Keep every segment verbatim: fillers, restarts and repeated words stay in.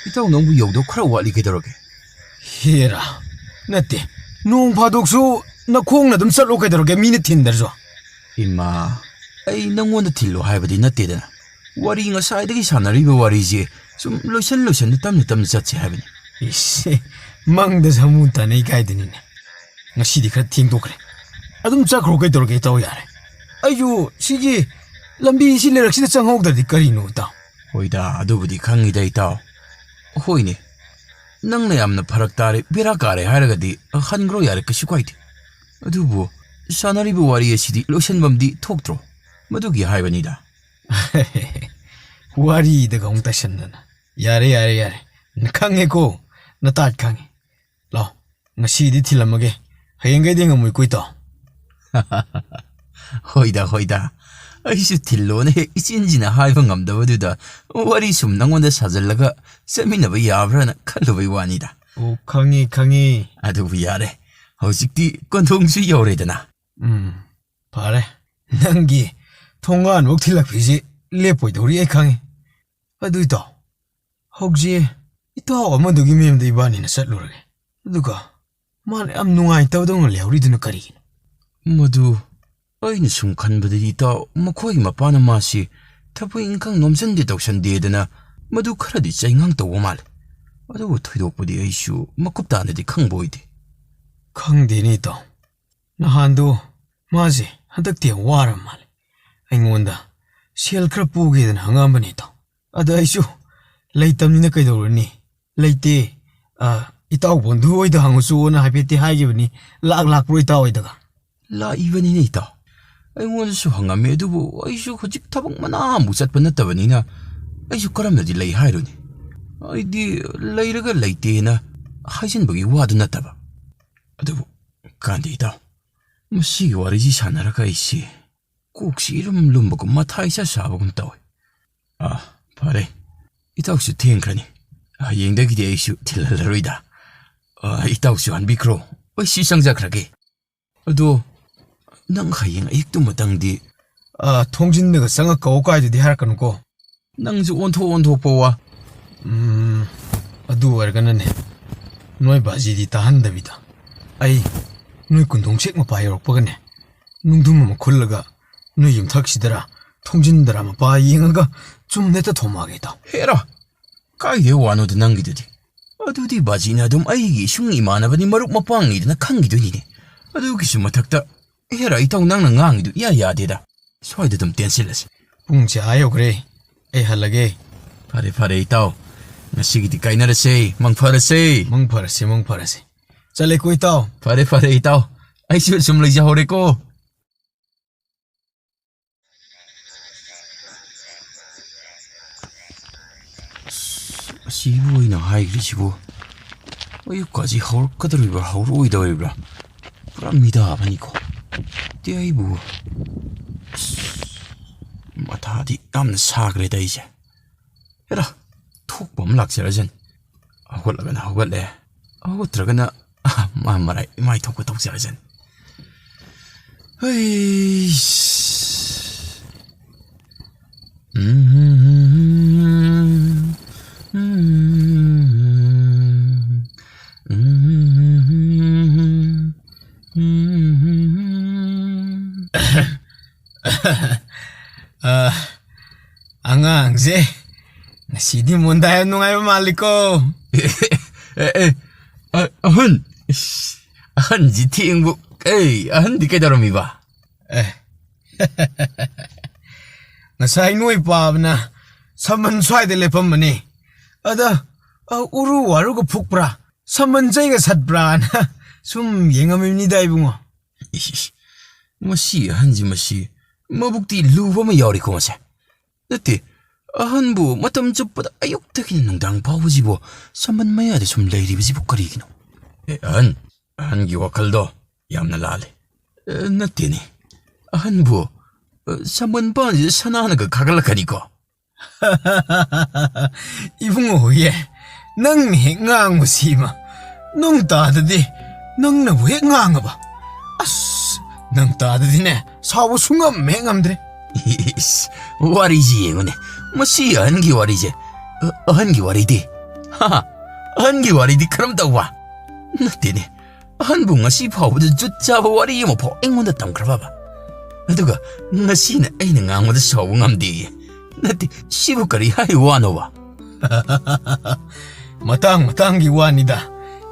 ꯏꯇꯥꯎ, ꯅꯪꯕꯨ ꯌꯧꯗꯧ ꯈꯔ ꯋꯥꯠꯂꯤ, ꯀꯩꯗꯧꯔꯒꯦ? ꯍꯦꯔꯥ, ꯅꯠꯇꯦ, ꯅꯣꯡ ꯐꯥꯗꯣꯛꯁꯨ ꯅꯈꯣꯡꯅ ꯑꯗꯨꯝ ꯆꯠꯂꯣ, ꯀꯩꯗꯧꯔꯒꯦ, ꯃꯤꯅ ꯊꯤꯟꯗ꯭ꯔꯁꯨ? ꯏꯃꯥ, ꯑꯩ ꯅꯪꯉꯣꯟꯗ ꯊꯤꯜꯂꯣ ꯍꯥꯏꯕꯗꯤ ꯅꯠꯇꯦꯗꯅ꯫ ꯋꯥꯔꯤ, ꯉꯁꯥꯏꯗꯒꯤ ꯁꯥꯟꯅꯔꯤꯕ ꯋꯥꯔꯤꯁꯦ ꯁꯨꯝ ꯂꯣꯏꯁꯟ ꯂꯣꯏꯁꯟꯅ ꯇꯞꯅ ꯇꯞꯅ ꯆꯠꯁꯦ ꯍꯥꯏꯕꯅꯤ꯫ ꯏꯁ, ꯃꯪꯗ ꯁꯥꯃꯨ ꯇꯥꯟꯅꯩ ꯀꯥꯏꯗꯨꯅꯤꯅꯦ꯫ ꯉꯁꯤꯗꯤ ꯈꯔ ꯊꯦꯡꯗꯣꯛꯈ꯭ꯔꯦ꯫ ꯑꯗꯨꯝ ꯆꯠꯈ꯭ꯔꯣ, ꯀꯩꯗꯧꯔꯒꯦ, ꯏꯇꯥꯎ, ꯌꯥꯔꯦ꯫ ꯑꯩꯁꯨ ꯁꯤꯒꯤ ꯂꯝꯕꯤꯁꯤ ꯂꯩꯔꯛꯁꯤꯗ ꯆꯪꯍꯧꯗ꯭ꯔꯗꯤ ꯀꯔꯤꯅꯣ, ꯏꯇꯥꯎ? ꯍꯣꯏꯗ, ꯑꯗꯨꯕꯨꯗꯤ ꯈꯪꯉꯤꯗ, ꯏꯇꯥꯎ꯫ ꯍꯣꯏꯅꯦ, ꯅꯪꯅ ꯌꯥꯝꯅ ꯐꯔꯛ ꯇꯥꯔꯦ, ꯕꯦꯔꯥ ꯀꯥꯔꯦ ꯍꯥꯏꯔꯒꯗꯤ ꯍꯟꯈ꯭ꯔꯣ, ꯌꯥꯔꯦ, ꯀꯩꯁꯨ ꯀꯥꯏꯗꯦ꯫ ꯑꯗꯨꯕꯨ ꯁꯥꯟꯅꯔꯤꯕ ꯋꯥꯔꯤ ꯑꯁꯤꯗꯤ ꯂꯣꯏꯁꯟꯐꯝꯗꯤ ꯊꯣꯛꯇ꯭ꯔꯣ? ꯃꯗꯨꯒꯤ ꯍꯥꯏꯕꯅꯤꯗ꯫ ꯋꯥꯔꯤꯗꯒ ꯑꯃꯨꯛ ꯇꯥꯏꯁꯟꯗꯅ꯫ ꯌꯥꯔꯦ, ꯌꯥꯔꯦ, ꯌꯥꯔꯦ꯫ ꯈꯪꯉꯦꯀꯣ, ꯅꯇꯥꯠ ꯈꯪꯉꯦ꯫ ꯂꯥꯎ, ꯉꯁꯤꯗꯤ ꯊꯤꯜꯂꯝꯃꯒꯦ꯫ ꯍꯌꯦꯡꯈꯩꯗꯤ ꯉꯝꯃꯣꯏꯀꯣ, ꯏꯇꯥꯎ? ꯍꯣꯏꯗ, ꯍꯣꯏꯗ꯫ ꯑꯩꯁꯨ ꯊꯤꯜꯂꯣꯅ ꯍꯦꯛ ꯏꯆꯤꯟꯁꯤꯅ ꯍꯥꯏꯕ ꯉꯝꯗꯕꯗꯨꯗ ꯋꯥꯔꯤ ꯁꯨꯝ ꯅꯪꯉꯣꯟꯗ ꯁꯥꯖꯜꯂꯒ ꯆꯠꯃꯤꯟꯅꯕ ꯌꯥꯕ꯭ꯔꯥꯅ ꯈꯜꯂꯨꯕꯩ ꯋꯥꯅꯤꯗ꯫ ꯑꯣ, ꯈꯪꯉꯤ, ꯈꯪꯉꯤ꯫ ꯑꯗꯨꯕꯨ ꯌꯥꯔꯦ, ꯍꯧꯖꯤꯛꯇꯤ ꯀꯣꯟꯊꯣꯡꯁꯨ ꯌꯧꯔꯦꯗꯅ꯫ ꯎꯝ, ꯐꯔꯦ꯫ ꯅꯪꯒꯤ ꯊꯣꯡꯒꯥꯟꯐꯧ ꯊꯤꯜꯂꯛꯄꯤꯁꯤ ꯂꯦꯞꯄꯣꯏꯗꯧꯔꯤ ꯑꯩ ꯈꯪꯉꯤ꯫ ꯑꯗꯨ ꯏꯇꯥꯎ, ꯍꯧꯖꯤꯛ ꯏꯇꯥꯎ ꯑꯃꯗꯨꯒꯤ ꯃꯌꯨꯝꯗ ꯏꯕꯥꯅꯤꯅ ꯆꯠꯂꯨꯔꯒꯦ꯫ ꯑꯗꯨꯒ ꯃꯥꯅ ꯌꯥꯝ ꯅꯨꯡꯉꯥꯏꯇꯕꯗꯧꯅ ꯂꯩꯍꯧꯔꯤꯗꯨꯅ ꯀꯔꯤꯒꯤꯅꯣ? ꯃꯗꯨ ꯑꯩꯅ ꯁꯨꯝ ꯈꯟꯕꯗꯗꯤ, ꯏꯇꯥꯎ, ꯃꯈꯣꯏꯒꯤ ꯃꯄꯥꯅ ꯃꯥꯁꯤ ꯊꯕꯛ ꯏꯪꯈꯥꯡ ꯅꯣꯝꯖꯟꯗꯦ ꯇꯧꯁꯟꯗꯦꯗꯅ ꯃꯗꯨ ꯈꯔꯗꯤ ꯆꯩꯉꯥꯡ ꯇꯧꯕ ꯃꯥꯜꯂꯦ꯫ ꯑꯗꯨꯕꯨ ꯊꯣꯏꯗꯣꯛꯄꯗꯤ ꯑꯩꯁꯨ ꯃꯀꯨꯞ ꯇꯥꯅꯗꯤ ꯈꯪꯕ ꯑꯣꯏꯗꯦ꯫ ꯈꯪꯗꯦꯅꯦ, ꯏꯇꯥꯎ꯫ ꯅꯍꯥꯟꯗꯣ ꯃꯥꯁꯦ ꯍꯟꯗꯛꯇꯤ ꯌꯥꯝ ꯋꯥꯔꯕ ꯃꯥꯜꯂꯦ꯫ ꯑꯩꯉꯣꯟꯗ ꯁꯦꯜ ꯈꯔ ꯄꯨꯒꯦꯗꯅ ꯍꯪꯉꯛꯑꯝꯕꯅꯦ, ꯏꯇꯥꯎ꯫ ꯑꯗ ꯑꯩꯁꯨ ꯂꯩꯇꯕꯅꯤꯅ ꯀꯩꯗꯧꯔꯨꯅꯤ? ꯂꯩꯇꯦ꯫ ꯑ, ꯏꯇꯥꯎ ꯕꯣꯟꯗꯨ ꯍꯣꯏꯗ ꯍꯪꯉꯨꯆꯣꯅ ꯍꯥꯏꯐꯦꯠꯇꯤ ꯍꯥꯏꯈꯤꯕꯅꯤ꯫ ꯂꯥꯛ ꯂꯥꯛꯄ꯭ꯔꯣ ꯏꯇꯥꯎ ꯍꯣꯏꯗꯒ? ꯂꯥꯛꯏꯕꯅꯤꯅꯦ, ꯏꯇꯥꯎ꯫ ꯑꯩꯉꯣꯟꯗꯁꯨ ꯍꯪꯉꯝꯃꯦ, ꯑꯗꯨꯕꯨ ꯑꯩꯁꯨ ꯍꯧꯖꯤꯛ ꯊꯕꯛ ꯃꯅꯥ ꯑꯃꯨꯛ ꯆꯠꯄ ꯅꯠꯇꯕꯅꯤꯅ ꯑꯩꯁꯨ ꯀꯔꯝꯅꯗꯤ ꯂꯩ ꯍꯥꯏꯔꯨꯅꯤ? ꯑꯩꯗꯤ ꯂꯩꯔꯒ ꯂꯩꯇꯦꯅ ꯍꯥꯏꯖꯤꯟꯕꯒꯤ ꯋꯥꯗꯨ ꯅꯠꯇꯕ꯫ ꯑꯗꯨꯕꯨ ꯀꯥꯟꯗꯦ, ꯏꯇꯥꯎ, ꯃꯁꯤꯒꯤ ꯋꯥꯔꯤꯁꯤ ꯁꯥꯟꯅꯔꯒ ꯑꯩꯁꯤ ꯀꯣꯛꯁꯤ ꯏꯔꯨꯝ ꯂꯨꯝꯕꯒꯨꯝ, ꯃꯊꯥ ꯏꯁꯥ ꯁꯥꯕꯒꯨꯝ ꯇꯧꯏ꯫ ꯑꯥ, ꯐꯔꯦ, ꯏꯇꯥꯎꯁꯨ ꯊꯦꯡꯈ꯭ꯔꯅꯤ꯫ ꯍꯌꯦꯡꯗꯒꯤꯗꯤ ꯑꯩꯁꯨ ꯊꯤꯜꯍꯜꯂꯔꯣꯏꯗ꯫ ꯑꯥ, ꯏꯇꯥꯎꯁꯨ ꯍꯟꯕꯤꯈ꯭ꯔꯣ, ꯑꯩꯁꯨ ꯆꯪꯖꯈ꯭ꯔꯒꯦ꯫ ꯑꯗꯣ ꯅꯪ ꯍꯌꯦꯡ ꯑꯌꯨꯛꯇꯨꯃꯇꯪꯗꯤ, ꯑꯥ, ꯊꯣꯡꯖꯤꯟꯗꯒ ꯆꯪꯉ ꯀꯧ ꯀꯥꯏꯗꯨꯗꯤ ꯍꯥꯏꯔꯛꯀꯅꯨꯀꯣ꯫ ꯅꯪꯁꯨ ꯑꯣꯟꯊꯣꯛ ꯑꯣꯟꯊꯣꯛꯄ ꯋꯥ꯫ ꯎꯝ, ꯑꯗꯨ ꯑꯣꯏꯔꯒꯅꯅꯦ, ꯅꯣꯏ ꯕꯥꯖꯤꯗꯤ ꯇꯥꯍꯟꯗꯕꯤꯗ, ꯑꯩ ꯅꯣꯏ ꯀꯨꯟꯗꯣꯡꯁꯦꯛ ꯃꯄꯥ ꯌꯧꯔꯛꯄꯒꯅꯦ, ꯅꯨꯡꯗꯨꯝ ꯑꯃ ꯈꯨꯜꯂꯒ ꯅꯣꯏ ꯌꯨꯝꯊꯛꯁꯤꯗꯔ, ꯊꯣꯡꯖꯤꯟꯗꯔ ꯃꯄꯥ ꯌꯦꯡꯉꯒ ꯆꯨꯝꯅ ꯍꯦꯛꯇ ꯊꯣꯝꯃꯛꯑꯒꯦ, ꯏꯇꯥꯎ꯫ ꯍꯦꯔꯥ, ꯀꯥꯏꯗꯩ ꯋꯥꯅꯣꯗ ꯅꯪꯒꯤꯗꯨꯗꯤ? ꯑꯗꯨꯗꯤ ꯕꯥꯖꯤꯅ ꯑꯗꯨꯝ ꯑꯩꯒꯤ ꯏꯁꯨꯡ ꯏꯃꯥꯟꯅꯕꯅꯤ, ꯃꯔꯨꯞ ꯃꯄꯥꯡꯅꯤꯗꯅ ꯈꯪꯈꯤꯗꯣꯏꯅꯤꯅꯦ꯫ ꯑꯗꯨꯒꯤꯁꯨ ꯃꯊꯛꯇ, ꯍꯦꯔꯥ, ꯏꯇꯥꯎ, ꯅꯪꯅ ꯉꯥꯡꯉꯤꯗꯨ ꯏꯌꯥ ꯌꯥꯗꯦꯗ꯫ ꯁ꯭ꯋꯥꯏꯗ ꯑꯗꯨꯝ ꯇꯦꯟꯁꯤꯜꯂꯁꯤ꯫ ꯄꯨꯡꯁꯦ ꯑꯥ ꯌꯧꯈ꯭ꯔꯦ, ꯑꯩ ꯍꯜꯂꯒꯦ꯫ ꯐꯔꯦ, ꯐꯔꯦ, ꯏꯇꯥꯎ꯫ ꯉꯁꯤꯒꯤꯗꯤ ꯀꯥꯏꯅꯔꯁꯦ, ꯃꯪ ꯐꯔꯁꯦ꯫ ꯃꯪ ꯐꯔꯁꯦ, ꯃꯪ ꯐꯔꯁꯦ꯫ ꯆꯠꯂꯦꯀꯣ, ꯏꯇꯥꯎ꯫ ꯐꯔꯦ, ꯐꯔꯦ, ꯏꯇꯥꯎ꯫ ꯑꯩꯁꯨ ꯁꯨꯝ ꯂꯩꯖꯍꯧꯔꯦꯀꯣ꯫ ꯑꯁ, ꯑꯁꯤꯕꯨ ꯑꯩꯅ ꯍꯥꯏꯈ꯭ꯔꯤꯁꯤꯕꯨ? ꯑꯌꯨꯛꯀꯁꯤ ꯍꯧꯔꯛꯀꯗꯧꯔꯤꯕ꯭ꯔꯥ, ꯍꯧꯔꯛꯑꯣꯏꯗꯧꯔꯤꯕ꯭ꯔꯥ? ꯄꯨꯔꯥ ꯃꯤꯗꯥꯕꯅꯤꯀꯣ꯫ ꯇꯦ ꯑꯩꯕꯨ꯫ ꯑꯁ, ꯃꯊꯥꯗꯤ ꯌꯥꯝꯅ ꯁꯥꯈ꯭ꯔꯦꯗ ꯑꯩꯁꯦ꯫ ꯍꯦꯔꯥ, ꯊꯣꯛꯄ ꯑꯃ ꯂꯥꯛꯆꯔꯖꯅꯤ꯫ ꯍꯧꯒꯠꯂꯒꯅ ꯍꯧꯒꯠꯂꯦ, ꯍꯧꯒꯠꯇ꯭ꯔꯒꯅ ꯃꯥ ꯃꯔꯥꯏ ꯃꯥꯏ ꯊꯣꯛꯄ ꯇꯧꯖꯔꯖꯅꯤ꯫ ꯍꯩꯁ꯫ ꯑ, ꯑꯉꯥꯡꯁꯦ ꯉꯁꯤꯗꯤ ꯃꯣꯟꯗꯥ ꯌꯥꯝ ꯅꯨꯡꯉꯥꯏꯕ ꯃꯥꯜꯂꯤꯀꯣ꯫ ꯑꯦ, ꯑꯦ, ꯑ-, ꯑꯍꯟ, ꯏꯁ, ꯑꯍꯟꯁꯤ ꯊꯦꯡꯕꯨ, ꯑꯦ, ꯑꯍꯟꯗꯤ ꯀꯩꯗꯧꯔꯝꯃꯤꯕ? ꯑꯦ, ꯉꯁꯥꯏ ꯅꯣꯏ ꯄꯥꯕꯅ ꯁꯝꯕꯟ ꯁ꯭ꯋꯥꯏꯗ ꯂꯦꯞꯄꯝꯕꯅꯦ꯫ ꯑꯗ, ꯑ, ꯎꯔꯨ ꯋꯥꯔꯨꯒ ꯐꯨꯛꯄ꯭ꯔꯥ, ꯁꯝꯕꯟ ꯆꯩꯒ ꯁꯠꯄ꯭ꯔꯥꯅ ꯁꯨꯝ ꯌꯦꯡꯉꯝꯃꯤꯕꯅꯤꯗ, ꯏꯕꯨꯡꯉꯣ꯫ ꯏꯁ, ꯏꯁ, ꯃꯁꯤ ꯑꯍꯟꯁꯤ, ꯃꯁꯤ ꯃꯕꯨꯛꯇꯤ ꯂꯨꯕ ꯑꯃ ꯌꯥꯎꯔꯤꯀꯣ ꯃꯁꯦ꯫ ꯅꯠꯇꯦ, ꯑꯍꯟꯕꯨ ꯃꯇꯝ ꯆꯨꯞꯄꯗ ꯑꯌꯨꯛꯇꯒꯤꯅ ꯅꯨꯡꯗꯥꯡ ꯐꯥꯎꯕꯁꯤꯕꯨ ꯁꯝꯕꯟ ꯃꯌꯥꯗ ꯁꯨꯝ ꯂꯩꯔꯤꯕꯁꯤꯕꯨ ꯀꯔꯤꯒꯤꯅꯣ? ꯑꯦ, ꯑꯍꯟ, ꯑꯍꯟꯒꯤ ꯋꯥꯈꯜꯗꯣ ꯌꯥꯝꯅ ꯂꯥꯜꯂꯦ꯫ ꯑꯦ, ꯅꯠꯇꯦꯅꯦ, ꯑꯍꯟꯕꯨ, ꯑꯦ, ꯁꯝꯕꯟ ꯄꯥꯟꯁꯤꯗ ꯁꯅꯥꯅꯒ ꯈꯥꯒꯠꯂꯛꯀꯅꯤꯀꯣ꯫ ꯏꯕꯨꯡꯉꯣ ꯍꯣꯏꯌꯦ, ꯅꯪꯅ ꯍꯦꯛ ꯉꯥꯡꯕꯁꯤꯃ ꯅꯨꯡ ꯇꯥꯗꯗꯤ ꯅꯪꯅꯕꯨ ꯍꯦꯛ ꯉꯥꯡꯉꯕ꯫ ꯑꯁ, ꯅꯪ ꯇꯥꯗꯗꯤꯅꯦ, ꯁꯥꯎꯕ ꯁꯨꯡꯉꯝ ꯍꯦꯛ ꯉꯝꯗ꯭ꯔꯦ꯫ ꯏꯁ, ꯋꯥꯔꯤꯁꯤ ꯌꯦꯡꯉꯨꯅꯦ, ꯃꯁꯤ ꯑꯍꯟꯒꯤ ꯋꯥꯔꯤꯁꯦ꯫ ꯑ-, ꯑꯍꯟꯒꯤ ꯋꯥꯔꯤꯗꯤ? ꯍꯥ, ꯑꯍꯟꯒꯤ ꯋꯥꯔꯤꯗꯤ ꯀꯔꯝ ꯇꯧꯕ? ꯅꯠꯇꯦꯅꯦ, ꯑꯍꯟꯕꯨ ꯉꯁꯤ ꯐꯥꯎꯕꯗ ꯖꯨꯠ ꯆꯥꯕ ꯋꯥꯔꯤ ꯑꯃꯐꯥꯎ ꯑꯩꯉꯣꯟꯗ ꯇꯝꯈ꯭ꯔꯕꯕ? ꯑꯗꯨꯒ ꯉꯁꯤꯅ ꯑꯩꯅ ꯉꯥꯡꯕꯗ ꯁꯥꯎꯕ ꯉꯝꯗꯦꯌꯦ꯫ ꯅꯠꯇꯦ, ꯁꯤꯕꯨ ꯀꯔꯤ ꯍꯥꯏ ꯋꯥꯅꯣꯕ? ꯃꯇꯥꯡ ꯃꯇꯥꯡꯒꯤ ꯋꯥꯅꯤꯗ꯫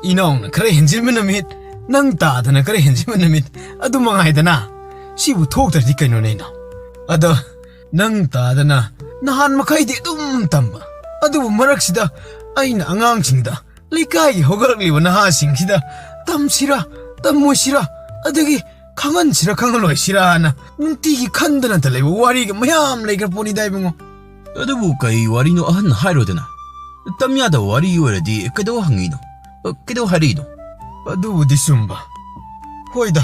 ꯏꯅꯥꯎꯅ ꯈꯔ ꯍꯦꯟꯖꯤꯟꯕ ꯅꯨꯃꯤꯠ, ꯅꯪ ꯇꯥꯗꯅ ꯈꯔ ꯍꯦꯟꯖꯤꯟꯕ ꯅꯨꯃꯤꯠ, ꯑꯗꯨ ꯃꯉꯥꯏꯗꯅ꯫ ꯁꯤꯕꯨ ꯊꯣꯛꯇ꯭ꯔꯗꯤ ꯀꯩꯅꯣꯅꯦ ꯏꯅꯥꯎ? ꯑꯗꯣ ꯅꯪ ꯇꯥꯗꯅ ꯅꯍꯥꯟ ꯃꯈꯩꯗꯤ ꯑꯗꯨꯝ ꯇꯝꯕ, ꯑꯗꯨꯕꯨ ꯃꯔꯛꯁꯤꯗ ꯑꯩꯅ ꯑꯉꯥꯡꯁꯤꯡꯗ, ꯂꯩꯀꯥꯏꯒꯤ ꯍꯧꯒꯠꯂꯛꯂꯤꯕ ꯅꯍꯥꯁꯤꯡꯁꯤꯗ ꯇꯝꯁꯤꯔꯥ, ꯇꯝꯃꯣꯏꯁꯤꯔꯥ, ꯑꯗꯒꯤ ꯈꯪꯍꯟꯁꯤꯔꯥ, ꯈꯪꯍꯜꯂꯣꯏꯁꯤꯔꯥꯅ ꯅꯨꯡꯇꯤꯒꯤ ꯈꯟꯗꯅꯇ ꯂꯩꯕ ꯋꯥꯔꯤꯒ ꯃꯌꯥꯝ ꯂꯩꯈ꯭ꯔ ꯄꯣꯠꯅꯤꯗ ꯏꯕꯨꯡꯉꯣ꯫ ꯑꯗꯨꯕꯨ ꯀꯩ ꯋꯥꯔꯤꯅꯣ ꯑꯍꯟ ꯍꯥꯏꯔꯣꯗꯅ? ꯇꯝ ꯌꯥꯗꯕ ꯋꯥꯔꯤ ꯑꯣꯏꯔꯗꯤ ꯀꯩꯗꯧ ꯍꯪꯉꯤꯅꯣ? ꯑ, ꯀꯩꯗꯧ ꯍꯥꯏꯔꯛꯏꯅꯣ? ꯑꯗꯨꯕꯨꯗꯤ ꯆꯨꯝꯕ꯫ ꯍꯣꯏꯗ,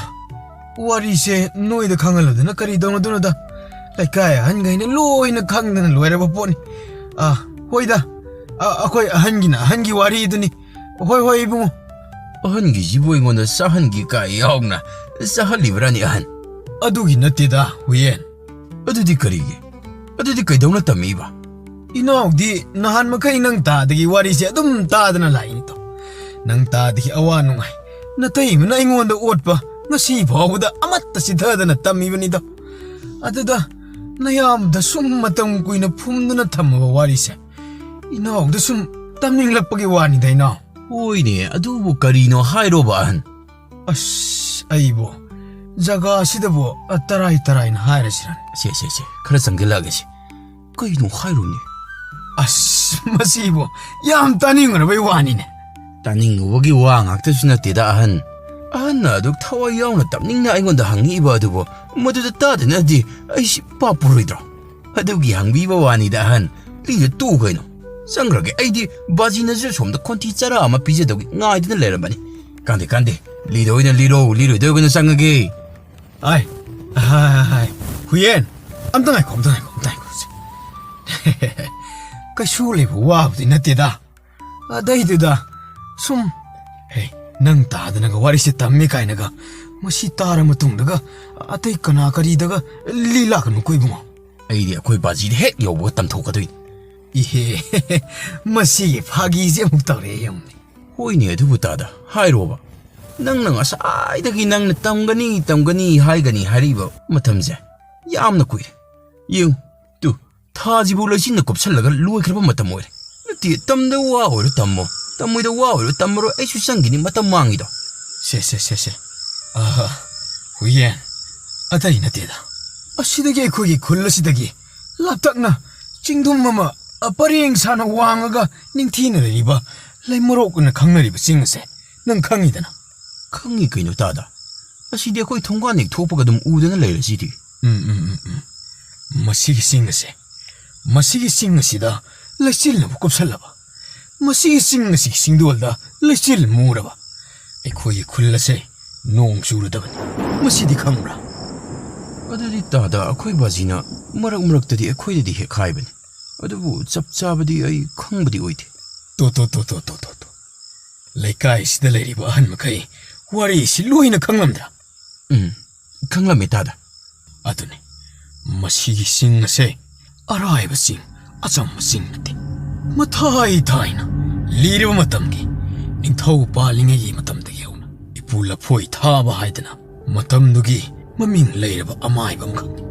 ꯋꯥꯔꯤꯁꯦ ꯅꯣꯏꯗ ꯈꯪꯍꯜꯂꯗꯅ ꯀꯔꯤ ꯇꯧꯅꯗꯣꯏꯅꯣꯗ? ꯂꯩꯀꯥꯏ ꯑꯍꯟꯈꯩꯅ ꯂꯣꯏꯅ ꯈꯪꯗꯅ ꯂꯣꯏꯔꯕ ꯄꯣꯠꯅꯤ꯫ ꯑ, ꯍꯣꯏꯗ, ꯑ, ꯑꯩꯈꯣꯏ ꯑꯍꯟꯒꯤꯅ ꯑꯍꯟꯒꯤ ꯋꯥꯔꯤꯗꯨꯅꯤ꯫ ꯍꯣꯏ, ꯍꯣꯏ, ꯏꯕꯨꯡꯉꯣ꯫ ꯑꯍꯟꯒꯤꯁꯤꯕꯨ ꯑꯩꯉꯣꯟꯗ ꯆꯥꯍꯟꯒꯦ ꯀꯥꯏ ꯌꯥꯎꯅ ꯆꯥꯍꯜꯂꯤꯕ꯭ꯔꯥꯅꯦ, ꯑꯍꯟ? ꯑꯗꯨꯒꯤ ꯅꯠꯇꯦꯗ, ꯍꯨꯌꯦꯟ꯫ ꯑꯗꯨꯗꯤ ꯀꯔꯤꯒꯤ? ꯑꯗꯨꯗꯤ ꯀꯩꯗꯧꯅ ꯇꯝꯃꯤꯕ? ꯏꯅꯥꯎꯗꯤ ꯅꯍꯥꯟ ꯃꯈꯩ ꯅꯪ ꯇꯥꯗꯒꯤ ꯋꯥꯔꯤꯁꯦ ꯑꯗꯨꯝ ꯇꯥꯗꯅ ꯂꯥꯛꯏꯅꯤꯗꯣ꯫ ꯅꯪ ꯇꯥꯗꯒꯤ ꯑꯋꯥ ꯅꯨꯡꯉꯥꯏ ꯅꯇꯩꯃꯅ ꯑꯩꯉꯣꯟꯗ ꯑꯣꯠꯄ ꯉꯁꯤ ꯐꯥꯎꯕꯗ ꯑꯃꯠꯇ ꯆꯤꯊꯗꯅ ꯇꯝꯃꯤꯕꯅꯤꯗꯣ꯫ ꯑꯗꯨꯗ ꯅꯌꯥꯝꯕꯗ ꯁꯨꯝ ꯃꯇꯝ ꯀꯨꯏꯅ ꯐꯨꯝꯗꯨꯅ ꯊꯝꯃꯕ ꯋꯥꯔꯤꯁꯦ ꯏꯅꯥꯎꯗ ꯁꯨꯝ ꯇꯝꯅꯤꯡꯂꯛꯄꯒꯤ ꯋꯥꯅꯤꯗ, ꯏꯅꯥꯎ꯫ ꯍꯣꯏꯅꯦ, ꯑꯗꯨꯕꯨ ꯀꯔꯤꯅꯣ ꯍꯥꯏꯔꯣꯕ, ꯑꯍꯟ? ꯑꯁ, ꯑꯩꯕꯨ ꯖꯒꯥ ꯑꯁꯤꯗꯕꯨ, ꯑ, ꯇꯔꯥꯏ ꯇꯔꯥꯏꯅ ꯍꯥꯏꯔꯁꯤꯔꯅꯦ? ꯁꯦ, ꯁꯦ, ꯁꯦ, ꯈꯔ ꯆꯪꯁꯤꯜꯂꯛꯑꯒꯦ ꯁꯦ꯫ ꯀꯩꯅꯣ ꯍꯥꯏꯔꯨꯅꯦ? ꯑꯁ, ꯃꯁꯤꯕꯨ ꯌꯥꯝ ꯇꯥꯅꯤꯡꯉꯨꯔꯕꯩ ꯋꯥꯅꯤꯅꯦ꯫ ꯇꯥꯅꯤꯡꯉꯨꯕꯒꯤ ꯋꯥ ꯉꯥꯛꯇꯁꯨ ꯅꯠꯇꯦꯗ, ꯑꯍꯟ꯫ ꯑꯍꯟꯅ ꯑꯗꯨꯛ ꯊꯋꯥꯏ ꯌꯥꯎꯅ ꯇꯝꯅꯤꯡꯅ ꯑꯩꯉꯣꯟꯗ ꯍꯪꯉꯛꯏꯕ ꯑꯗꯨꯕꯨ ꯃꯗꯨꯗ ꯇꯥꯗꯅꯗꯤ ꯑꯩꯁꯤ ꯄꯥꯞ ꯄꯨꯔꯣꯏꯗ꯭ꯔꯣ? ꯑꯗꯨꯒꯤ ꯍꯪꯕꯤꯕ ꯋꯥꯅꯤꯗ, ꯑꯍꯟ꯫ ꯂꯤꯗ ꯇꯣꯛꯎ ꯀꯩꯅꯣ꯫ ꯆꯪꯈ꯭ꯔꯒꯦ꯫ ꯑꯩꯗꯤ ꯕꯥꯖꯤꯅꯁꯨ ꯁꯣꯝꯗ ꯈꯣꯟꯊꯤ ꯆꯔꯥ ꯑꯃ ꯄꯤꯖꯗꯧꯒꯤ ꯉꯥꯏꯗꯨꯅ ꯂꯩꯔꯝꯕꯅꯤ꯫ ꯀꯥꯟꯗꯦ, ꯀꯥꯟꯗꯦ꯫ ꯂꯤꯗ ꯑꯣꯏꯅ ꯂꯤꯔꯣ, ꯂꯤꯔꯣꯏꯗꯧꯒꯅ ꯆꯪꯉꯒꯦ꯫ ꯑꯥꯏ, ꯑꯍꯥꯏ, ꯍꯨꯌꯦꯟ, ꯑꯝꯇ ꯉꯥꯏꯈꯣ, ꯑꯝꯇ ꯉꯥꯏꯈꯣ, ꯑꯝꯇ ꯉꯥꯏꯈꯣ꯫ ꯀꯩꯁꯨ ꯂꯩꯕ ꯋꯥꯕꯨꯗꯤ ꯅꯠꯇꯦꯗ꯫ ꯑꯗꯩꯗꯨꯗ ꯁꯨꯝ, ꯍꯦ, ꯅꯪ ꯇꯥꯗꯅꯒ ꯋꯥꯔꯤꯁꯦ ꯇꯝꯃꯤ ꯀꯥꯏꯅꯒ ꯃꯁꯤ ꯇꯥꯔ ꯃꯇꯨꯡꯗꯒ ꯑꯇꯩ ꯀꯅꯥ ꯀꯔꯤꯗꯒ ꯂꯤ ꯂꯥꯛꯀꯅꯨꯀꯣ ꯏꯕꯨꯡꯉꯣ꯫ ꯑꯩꯗꯤ ꯑꯩꯈꯣꯏ ꯕꯥꯖꯤꯗ ꯍꯦꯛ ꯌꯧꯕꯒ ꯇꯝꯊꯣꯛꯀꯗꯣꯏꯅꯤ꯫ ꯏꯍꯦ, ꯃꯁꯤꯒꯤ ꯐꯥꯒꯤꯁꯦ ꯑꯃꯨꯛ ꯇꯧꯔꯛꯑꯦ ꯌꯦꯡꯉꯨꯅꯦ꯫ ꯍꯣꯏꯅꯦ, ꯑꯗꯨꯕꯨ ꯇꯥꯗ, ꯍꯥꯏꯔꯣꯕ꯫ ꯅꯪꯅ ꯉꯁꯥꯏꯗꯒꯤ ꯅꯪꯅ ꯇꯝꯒꯅꯤ, ꯇꯝꯒꯅꯤ, ꯍꯥꯏꯒꯅꯤ ꯍꯥꯏꯔꯛꯏꯕ ꯃꯇꯝꯁꯦ ꯌꯥꯝꯅ ꯀꯨꯏꯔꯦ꯫ ꯌꯦꯡꯉꯨ, ꯇꯨ, ꯊꯥꯁꯤꯕꯨ ꯂꯩꯆꯤꯟꯅ ꯀꯨꯞꯁꯜꯂꯒ ꯂꯣꯏꯈ꯭ꯔꯕ ꯃꯇꯝ ꯑꯣꯏꯔꯦ꯫ ꯅꯠꯇꯦ, ꯇꯝꯗ ꯋꯥ ꯑꯣꯏꯔꯣ ꯇꯝꯃꯣ, ꯇꯝꯃꯣꯏꯗ ꯋꯥ ꯑꯣꯏꯔꯣ ꯇꯝꯃꯔꯣꯏ, ꯑꯩꯁꯨ ꯆꯪꯈꯤꯅꯤ, ꯃꯇꯝ ꯃꯥꯡꯉꯤꯗꯣ꯫ ꯁꯦ, ꯁꯦ, ꯁꯦ, ꯁꯦ꯫ ꯑꯍ, ꯍꯨꯏꯌꯦꯟ, ꯑꯇꯩ ꯅꯠꯇꯦꯗ꯫ ꯑꯁꯤꯗꯒꯤ ꯑꯩꯈꯣꯏꯒꯤ ꯈꯨꯜ ꯑꯁꯤꯗꯒꯤ ꯂꯥꯞꯇꯛꯅ ꯆꯤꯡꯗꯨꯝ ꯑꯃ, ꯑ, ꯄꯔꯦꯡ ꯁꯥꯅ ꯋꯥꯡꯉꯒ ꯅꯤꯡꯊꯤꯅ ꯂꯩꯔꯤꯕ ꯂꯩꯃꯔꯣꯛ ꯑꯅ ꯈꯪꯅꯔꯤꯕ ꯆꯤꯡ ꯑꯁꯦ ꯅꯪ ꯈꯪꯉꯤꯗꯅ? ꯈꯪꯉꯤ ꯀꯩꯅꯣ ꯇꯥꯗ꯫ ꯑꯁꯤꯗꯤ ꯑꯩꯈꯣꯏ ꯊꯣꯡꯒꯥꯟ ꯍꯦꯛ ꯊꯣꯛꯄꯒ ꯑꯗꯨꯝ ꯎꯗꯅ ꯂꯩꯔꯁꯤꯗꯤ꯫ ꯎꯝ, ꯎꯝ, ꯎꯝ, ꯎꯝ꯫ ꯃꯁꯤꯒꯤ ꯆꯤꯡ ꯑꯁꯦ, ꯃꯁꯤꯒꯤ ꯆꯤꯡ ꯑꯁꯤꯗ ꯂꯩꯆꯤꯜꯅꯕꯨ ꯀꯨꯞꯁꯜꯂꯕ, ꯃꯁꯤꯒꯤ ꯆꯤꯡ ꯑꯁꯤꯒꯤ ꯆꯤꯡꯗꯣꯜꯗ ꯂꯩꯆꯤꯜ ꯃꯨꯔꯕ, ꯑꯩꯈꯣꯏꯒꯤ ꯈꯨꯜ ꯑꯁꯦ ꯅꯣꯡ ꯆꯨꯔꯗꯕꯅꯤ꯫ ꯃꯁꯤꯗꯤ ꯈꯪꯕ꯭ꯔꯥ? ꯑꯗꯨꯗꯤ ꯇꯥꯗ, ꯑꯩꯈꯣꯏ ꯕꯥꯖꯤꯅ ꯃꯔꯛ ꯃꯔꯛꯇꯗꯤ ꯑꯩꯈꯣꯏꯗꯗꯤ ꯍꯦꯛ ꯍꯥꯏꯕꯅꯤ꯫ ꯑꯗꯨꯕꯨ ꯆꯞ ꯆꯥꯕꯗꯤ ꯑꯩ ꯈꯪꯕꯗꯤ ꯑꯣꯏꯗꯦ꯫ ꯇꯣ, ꯇꯣ, ꯇꯣ꯫ ꯂꯩꯀꯥꯏꯁꯤꯗ ꯂꯩꯔꯤꯕ ꯑꯍꯟ ꯃꯈꯩ ꯋꯥꯔꯤꯁꯤ ꯂꯣꯏꯅ ꯈꯪꯂꯝꯗ꯭ꯔꯥ? ꯎꯝ, ꯈꯪꯂꯝꯃꯤ ꯇꯥꯗ꯫ ꯑꯗꯨꯅꯤ, ꯃꯁꯤꯒꯤ ꯆꯤꯡ ꯑꯁꯦ ꯑꯔꯥꯏꯕ ꯆꯤꯡ, ꯑꯆꯝꯕ ꯆꯤꯡ ꯅꯠꯇꯦ꯫ ꯃꯊꯥꯏ ꯊꯥꯏꯅ ꯂꯤꯔꯕ ꯃꯇꯝꯒꯤ ꯅꯤꯡꯊꯧ ꯄꯥꯜꯂꯤꯉꯩꯒꯤ ꯃꯇꯝꯗꯒꯤ ꯍꯧꯅ ꯏꯄꯨ ꯂꯐꯣꯏ ꯊꯥꯕ ꯍꯥꯏꯗꯅ ꯃꯇꯝꯗꯨꯒꯤ ꯃꯃꯤꯡ ꯂꯩꯔꯕ ꯑꯃꯥꯏꯕ ꯑꯃꯈꯛꯅꯤ꯫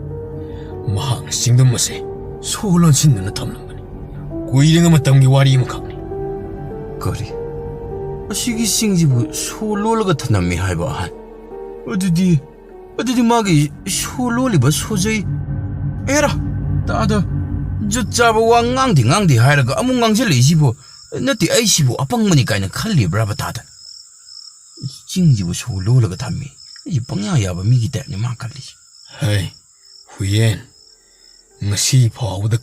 ꯃꯍꯥꯛꯅ ꯆꯤꯡꯗꯝ ꯑꯁꯦ ꯁꯣ ꯂꯣꯟꯁꯤꯟꯗꯨꯅ ꯊꯝꯂꯝꯕꯅꯤ꯫ ꯀꯨꯏꯔꯕ ꯃꯇꯝꯒꯤ ꯋꯥꯔꯤ ꯑꯃꯈꯛꯅꯤ꯫ ꯀꯔꯤ? ꯑꯁꯤꯒꯤ ꯆꯤꯡꯁꯤꯕꯨ ꯁꯣ ꯂꯣꯜꯂꯒ ꯊꯝꯂꯝꯃꯤ ꯍꯥꯏꯕ ꯑꯍꯟ? ꯑꯗꯨꯗꯤ, ꯑꯗꯨꯗꯤ ꯃꯥꯒꯤ ꯁꯣ ꯂꯣꯜꯂꯤꯕ ꯁꯣꯖꯩ, ꯑꯦꯔꯥ, ꯇꯥꯗ, ꯖꯨꯠ ꯆꯥꯕ ꯋꯥ ꯉꯥꯡꯗꯦ ꯉꯥꯡꯗꯦ ꯍꯥꯏꯔꯒ ꯑꯃꯨꯛ ꯉꯥꯡꯁꯤꯜꯂꯛꯏꯁꯤꯕꯨ? ꯅꯠꯇꯦ, ꯑꯩꯁꯤꯕꯨ ꯑꯄꯪꯕꯅꯤ ꯀꯥꯏꯅ ꯈꯜꯂꯤꯕ꯭ꯔꯕ ꯇꯥꯗ? ꯆꯤꯡꯁꯤꯕꯨ ꯁꯣ ꯂꯣꯜꯂꯒ ꯊꯝꯃꯤ꯫ ꯑꯩꯁꯦ ꯄꯪꯌꯥ ꯌꯥꯕ ꯃꯤꯒꯤ ꯇꯥꯏꯞꯅꯤ ꯃꯥ ꯈꯜꯂꯤꯁꯦ꯫ ꯍꯩ, ꯍꯨꯏꯌꯦꯟ, ꯉꯁꯤ ꯐꯥꯎꯕꯗ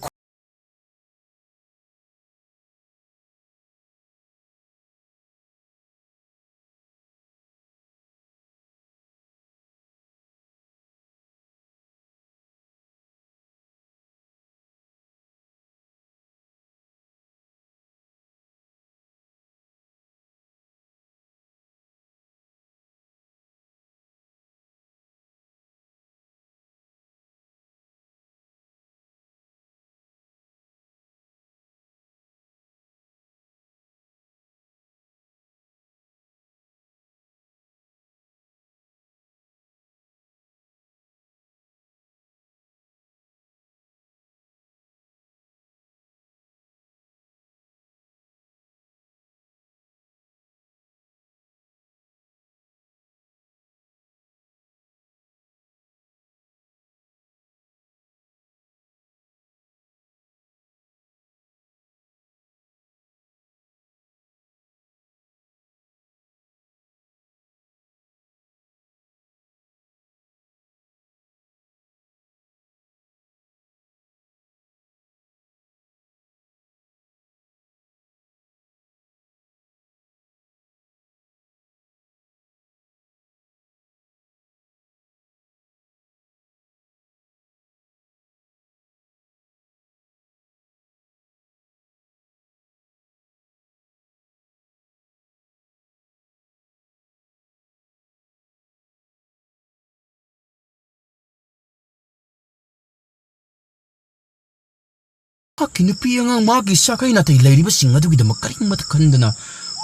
ꯃꯍꯥꯛꯀꯤ ꯅꯨꯄꯤ ꯑꯉꯥꯡ, ꯃꯍꯥꯛꯀꯤ ꯁꯥꯒꯩ ꯅꯥꯇꯩ ꯂꯩꯔꯤꯕꯁꯤꯡ ꯑꯗꯨꯒꯤꯗꯃꯛ ꯀꯔꯤꯃꯠꯇ ꯈꯟꯗꯅ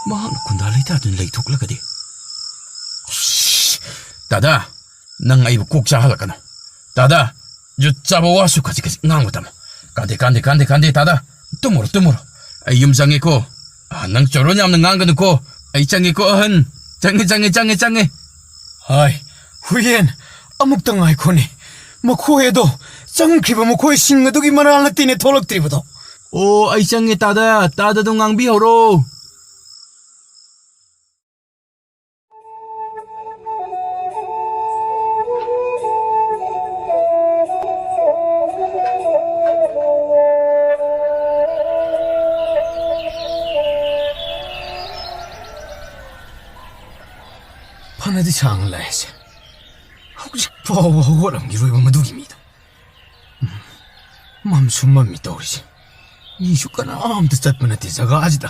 ꯃꯍꯥꯛꯅ ꯈꯨꯟꯗꯥ ꯂꯩꯇꯥꯗꯨꯅ ꯂꯩꯊꯣꯛꯂꯒꯗꯤ? ꯑꯁ, ꯗꯥꯗꯥ, ꯅꯪ ꯑꯩꯕꯨ ꯀꯣꯛ ꯆꯥꯍꯜꯂꯛꯀꯅꯨ꯫ ꯗꯥꯗꯥ, ꯖꯨꯠ ꯆꯥꯕ ꯋꯥꯁꯨ ꯈꯖꯤꯛ ꯈꯖꯤꯛ ꯉꯥꯡꯕ ꯇꯝꯃꯨ꯫ ꯀꯥꯟꯗꯦ, ꯀꯥꯟꯗꯦ, ꯀꯥꯟꯗꯦ, ꯀꯥꯟꯗꯦ, ꯗꯥꯗꯥ꯫ ꯇꯨꯝꯃꯨꯔꯣ, ꯇꯨꯝꯃꯨꯔꯣ꯫ ꯑꯩ ꯌꯨꯝ ꯆꯪꯉꯦꯀꯣ꯫ ꯑꯥ, ꯅꯪ ꯆꯣꯔꯣꯟ ꯌꯥꯝꯅ ꯉꯥꯡꯒꯅꯨꯀꯣ꯫ ꯑꯩ ꯆꯪꯉꯦꯀꯣ, ꯑꯍꯟ꯫ ꯆꯪꯉꯦ, ꯆꯪꯉꯦ, ꯆꯪꯉꯦ, ꯆꯪꯉꯦ꯫ ꯍꯥꯏ, ꯍꯨꯏꯌꯦꯟ, ꯑꯃꯨꯛꯇ ꯉꯥꯏꯈꯣꯅꯦ꯫ ꯃꯈꯣꯏ ꯑꯗꯣ, ꯆꯪꯈ꯭ꯔꯤꯕ ꯃꯈꯣꯏꯁꯤꯡ ꯑꯗꯨꯒꯤ ꯃꯔꯥꯜ ꯅꯠꯇꯦꯅꯦ ꯊꯣꯛꯂꯛꯇ꯭ꯔꯤꯕꯗꯣ꯫ ꯑꯣ, ꯑꯩ ꯆꯪꯉꯦ, ꯇꯥꯗ, ꯇꯥꯗꯗꯣ ꯉꯥꯡꯕꯤꯍꯧꯔꯣ꯫ ꯐꯅꯗꯤ ꯁꯥꯡꯅ ꯂꯥꯛꯑꯦꯁꯦ꯫ ꯍꯧꯖꯤꯛ ꯐꯥꯎꯕ ꯍꯧꯒꯠꯂꯝꯈꯤꯔꯣꯏꯕ ꯃꯗꯨꯒꯤ ꯃꯤꯗꯣ꯫ ꯎꯝ, ꯃꯝꯁꯨ ꯃꯝꯃꯤ ꯇꯧꯔꯤꯁꯦ꯫ ꯃꯤꯁꯨ ꯀꯅꯥꯝꯇ ꯆꯠꯄ ꯅꯠꯇꯦ ꯖꯒꯥꯁꯤꯗ꯫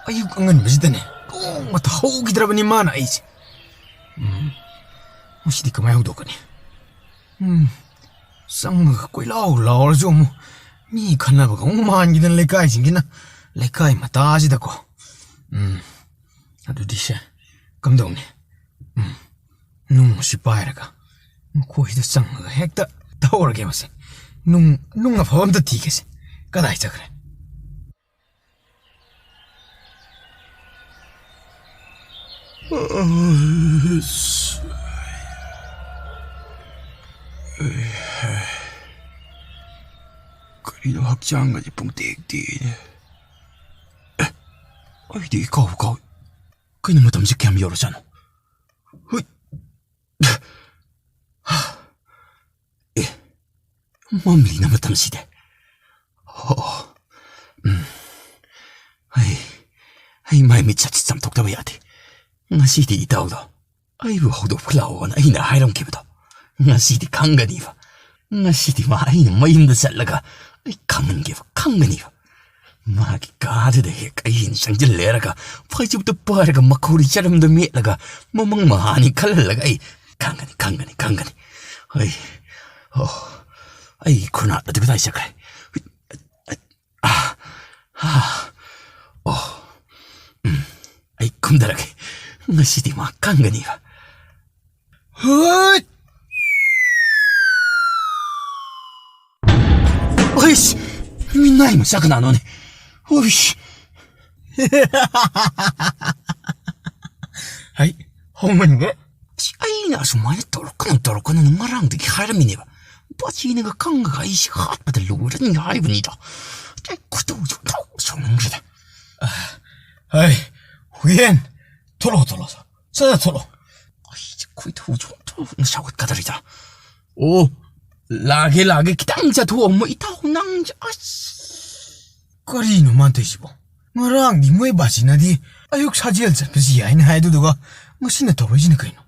ꯑꯌꯨꯛ ꯑꯉꯟꯕꯁꯤꯗꯅꯦ ꯅꯣꯡꯃꯇ ꯍꯧꯈꯤꯗ꯭ꯔꯕꯅꯤ ꯃꯥꯅ ꯑꯩꯁꯦ꯫ ꯎꯝ, ꯃꯁꯤꯗꯤ ꯀꯃꯥꯏꯅ ꯍꯧꯗꯣꯛꯀꯅꯤ? ꯎꯝ, ꯆꯪꯉꯒ ꯀꯣꯏꯂꯥꯎ ꯂꯥꯎꯔꯁꯨ ꯑꯃꯨꯛ ꯃꯤ ꯈꯟꯅꯕꯒ ꯑꯃꯨꯛ ꯃꯥꯟꯈꯤꯗꯅ ꯂꯩꯀꯥꯏꯁꯤꯡꯁꯤꯅ, ꯂꯩꯀꯥꯏ ꯃꯇꯥꯁꯤꯗꯀꯣ꯫ ꯎꯝ, ꯑꯗꯨꯗꯤ ꯁꯦ, ꯀꯝꯗꯧꯅꯤ? ꯎꯝ, ꯅꯨꯡ ꯑꯁꯤ ꯄꯥꯏꯔꯒ ꯃꯈꯣꯏꯁꯤꯗ ꯆꯪꯉꯒ ꯍꯦꯛꯇ ꯇꯧꯔꯒꯦ ꯃꯁꯦ꯫ ꯅꯨꯡ, ꯅꯨꯡ ꯑꯐꯕ ꯑꯝꯇ ꯊꯤꯒꯦꯁꯦ꯫ ꯀꯗꯥꯏ ꯆꯠꯈ꯭ꯔꯦ? ꯀꯔꯤꯅꯣ ꯍꯛꯆꯥꯡ ꯑꯁꯤ ꯄꯨꯡꯇꯦꯛ ꯇꯦꯛꯏꯅꯦ? ꯑꯦ, ꯑꯩꯗꯤ ꯏꯀꯥꯎ ꯀꯥꯎꯏ꯫ ꯀꯩꯅꯣ ꯃꯇꯝꯁꯦ ꯀꯌꯥꯝ ꯌꯧꯔꯖꯥꯠꯅꯣ? ꯍꯨꯏ꯫ ꯑꯦ, ꯃꯝꯂꯤꯅ ꯃꯇꯝꯁꯤꯗꯤ꯫ ꯑꯣ, ꯎꯝ꯫ ꯑꯩ, ꯑꯩ ꯃꯥꯏ ꯃꯤꯠ ꯁꯠ ꯆꯥꯝꯊꯣꯛꯇꯕ ꯌꯥꯗꯦ꯫ ꯉꯁꯤꯗꯤ ꯏꯇꯥꯎꯗꯣ ꯑꯩꯕꯨ ꯍꯧꯗꯣꯛꯄ ꯂꯥꯛꯑꯣꯅ ꯑꯩꯅ ꯍꯥꯏꯔꯝꯈꯤꯕꯗꯣ, ꯉꯁꯤꯗꯤ ꯈꯪꯒꯅꯤꯕ꯫ ꯉꯁꯤꯗꯤ ꯃꯥ ꯑꯩꯅ ꯃꯌꯨꯝꯗ ꯆꯠꯂꯒ ꯑꯩ ꯈꯪꯍꯟꯒꯦꯕ, ꯈꯪꯒꯅꯤꯕ꯫ ꯃꯥꯒꯤ ꯀꯥꯗꯨꯗ ꯍꯦꯛ ꯑꯩꯅ ꯆꯪꯁꯤꯜꯂꯦꯔꯒ, ꯐꯩꯖꯨꯞꯇ ꯄꯥꯏꯔꯒ, ꯃꯈꯧꯔꯤ ꯆꯔꯝꯗ ꯃꯦꯠꯂꯒ, ꯃꯃꯪ ꯃꯍꯥꯅꯤ ꯈꯜꯍꯜꯂꯒ ꯑꯩ ꯈꯪꯒꯅꯤ, ꯈꯪꯒꯅꯤ, ꯈꯪꯒꯅꯤ꯫ ꯑꯩ, ꯑꯣ, ꯑꯩꯒꯤ ꯈꯨꯅꯥꯠ ꯑꯗꯨ ꯀꯗꯥꯏ ꯆꯠꯈ꯭ꯔꯦ? ꯑꯥ, ꯑꯣ, ꯎꯝ, ꯑꯩ ꯀꯨꯝꯊꯔꯒꯦ꯫ ꯉꯁꯤꯗꯤ ꯃꯥ ꯀꯪꯒꯅꯤꯕ꯫ ꯍꯣꯏ! ꯑꯩꯁ! ꯃꯤꯅꯥꯏ ꯃꯆꯥ ꯀꯅꯥꯅꯣꯅꯦ? ꯍꯨꯏꯁ! ꯍꯩ, ꯍꯧꯃꯟꯈ꯭ꯔꯦ꯫ ꯑꯁ, ꯑꯩꯅ ꯑꯁꯨꯃꯥꯏꯅ ꯇꯧꯔꯛꯀꯅꯨ, ꯇꯧꯔꯛꯀꯅꯨꯅ ꯉꯔꯥꯡꯗꯒꯤ ꯍꯥꯏꯔꯝꯃꯤꯅꯦꯕ꯫ ꯕꯥꯖꯤꯅꯒ ꯀꯪꯉꯒ ꯑꯩꯁꯦ ꯍꯥꯠꯄꯗ ꯂꯣꯏꯔꯅꯤ ꯍꯥꯏꯕꯅꯤꯗꯣ꯫ ꯑꯩ ꯈꯣꯏꯗꯧ ꯁꯨꯝ ꯁꯥꯎ-, ꯁꯥꯎꯅꯤꯡꯈ꯭ꯔꯦꯗ꯫ ꯍꯩ, ꯍꯨꯏꯌꯦꯟ, ꯊꯣꯛꯂꯛꯑꯣ, ꯊꯣꯛꯂꯛꯑꯣ, ꯁꯠ ꯁꯠ ꯊꯣꯛꯂꯛꯑꯣ꯫ ꯑꯩꯁꯦ ꯈꯣꯏꯗꯧ ꯁꯨꯝ ꯁꯥꯎꯒꯠꯀꯗꯧꯔꯤꯗ꯫ ꯑꯣ, ꯂꯥꯛꯑꯒꯦ, ꯂꯥꯛꯑꯒꯦ, ꯈꯤꯇꯪ ꯆꯠꯊꯣꯛꯑꯝꯃꯣ ꯏꯇꯥꯎ, ꯅꯪꯁꯦ, ꯑꯁ꯫ ꯀꯔꯤꯅꯣ ꯃꯥꯅ ꯇꯧꯔꯤꯁꯤꯕꯣ? ꯉꯔꯥꯡꯗꯤ ꯃꯣꯏ ꯕꯥꯖꯤꯅꯗꯤ ꯑꯌꯨꯛ ꯁꯥꯖꯦꯜ ꯆꯠꯄꯁꯤ ꯌꯥꯏꯅ ꯍꯥꯏ, ꯑꯗꯨꯗꯨꯒ ꯉꯁꯤꯅ ꯇꯧꯔꯛꯏꯁꯤꯅ ꯀꯩꯅꯣ?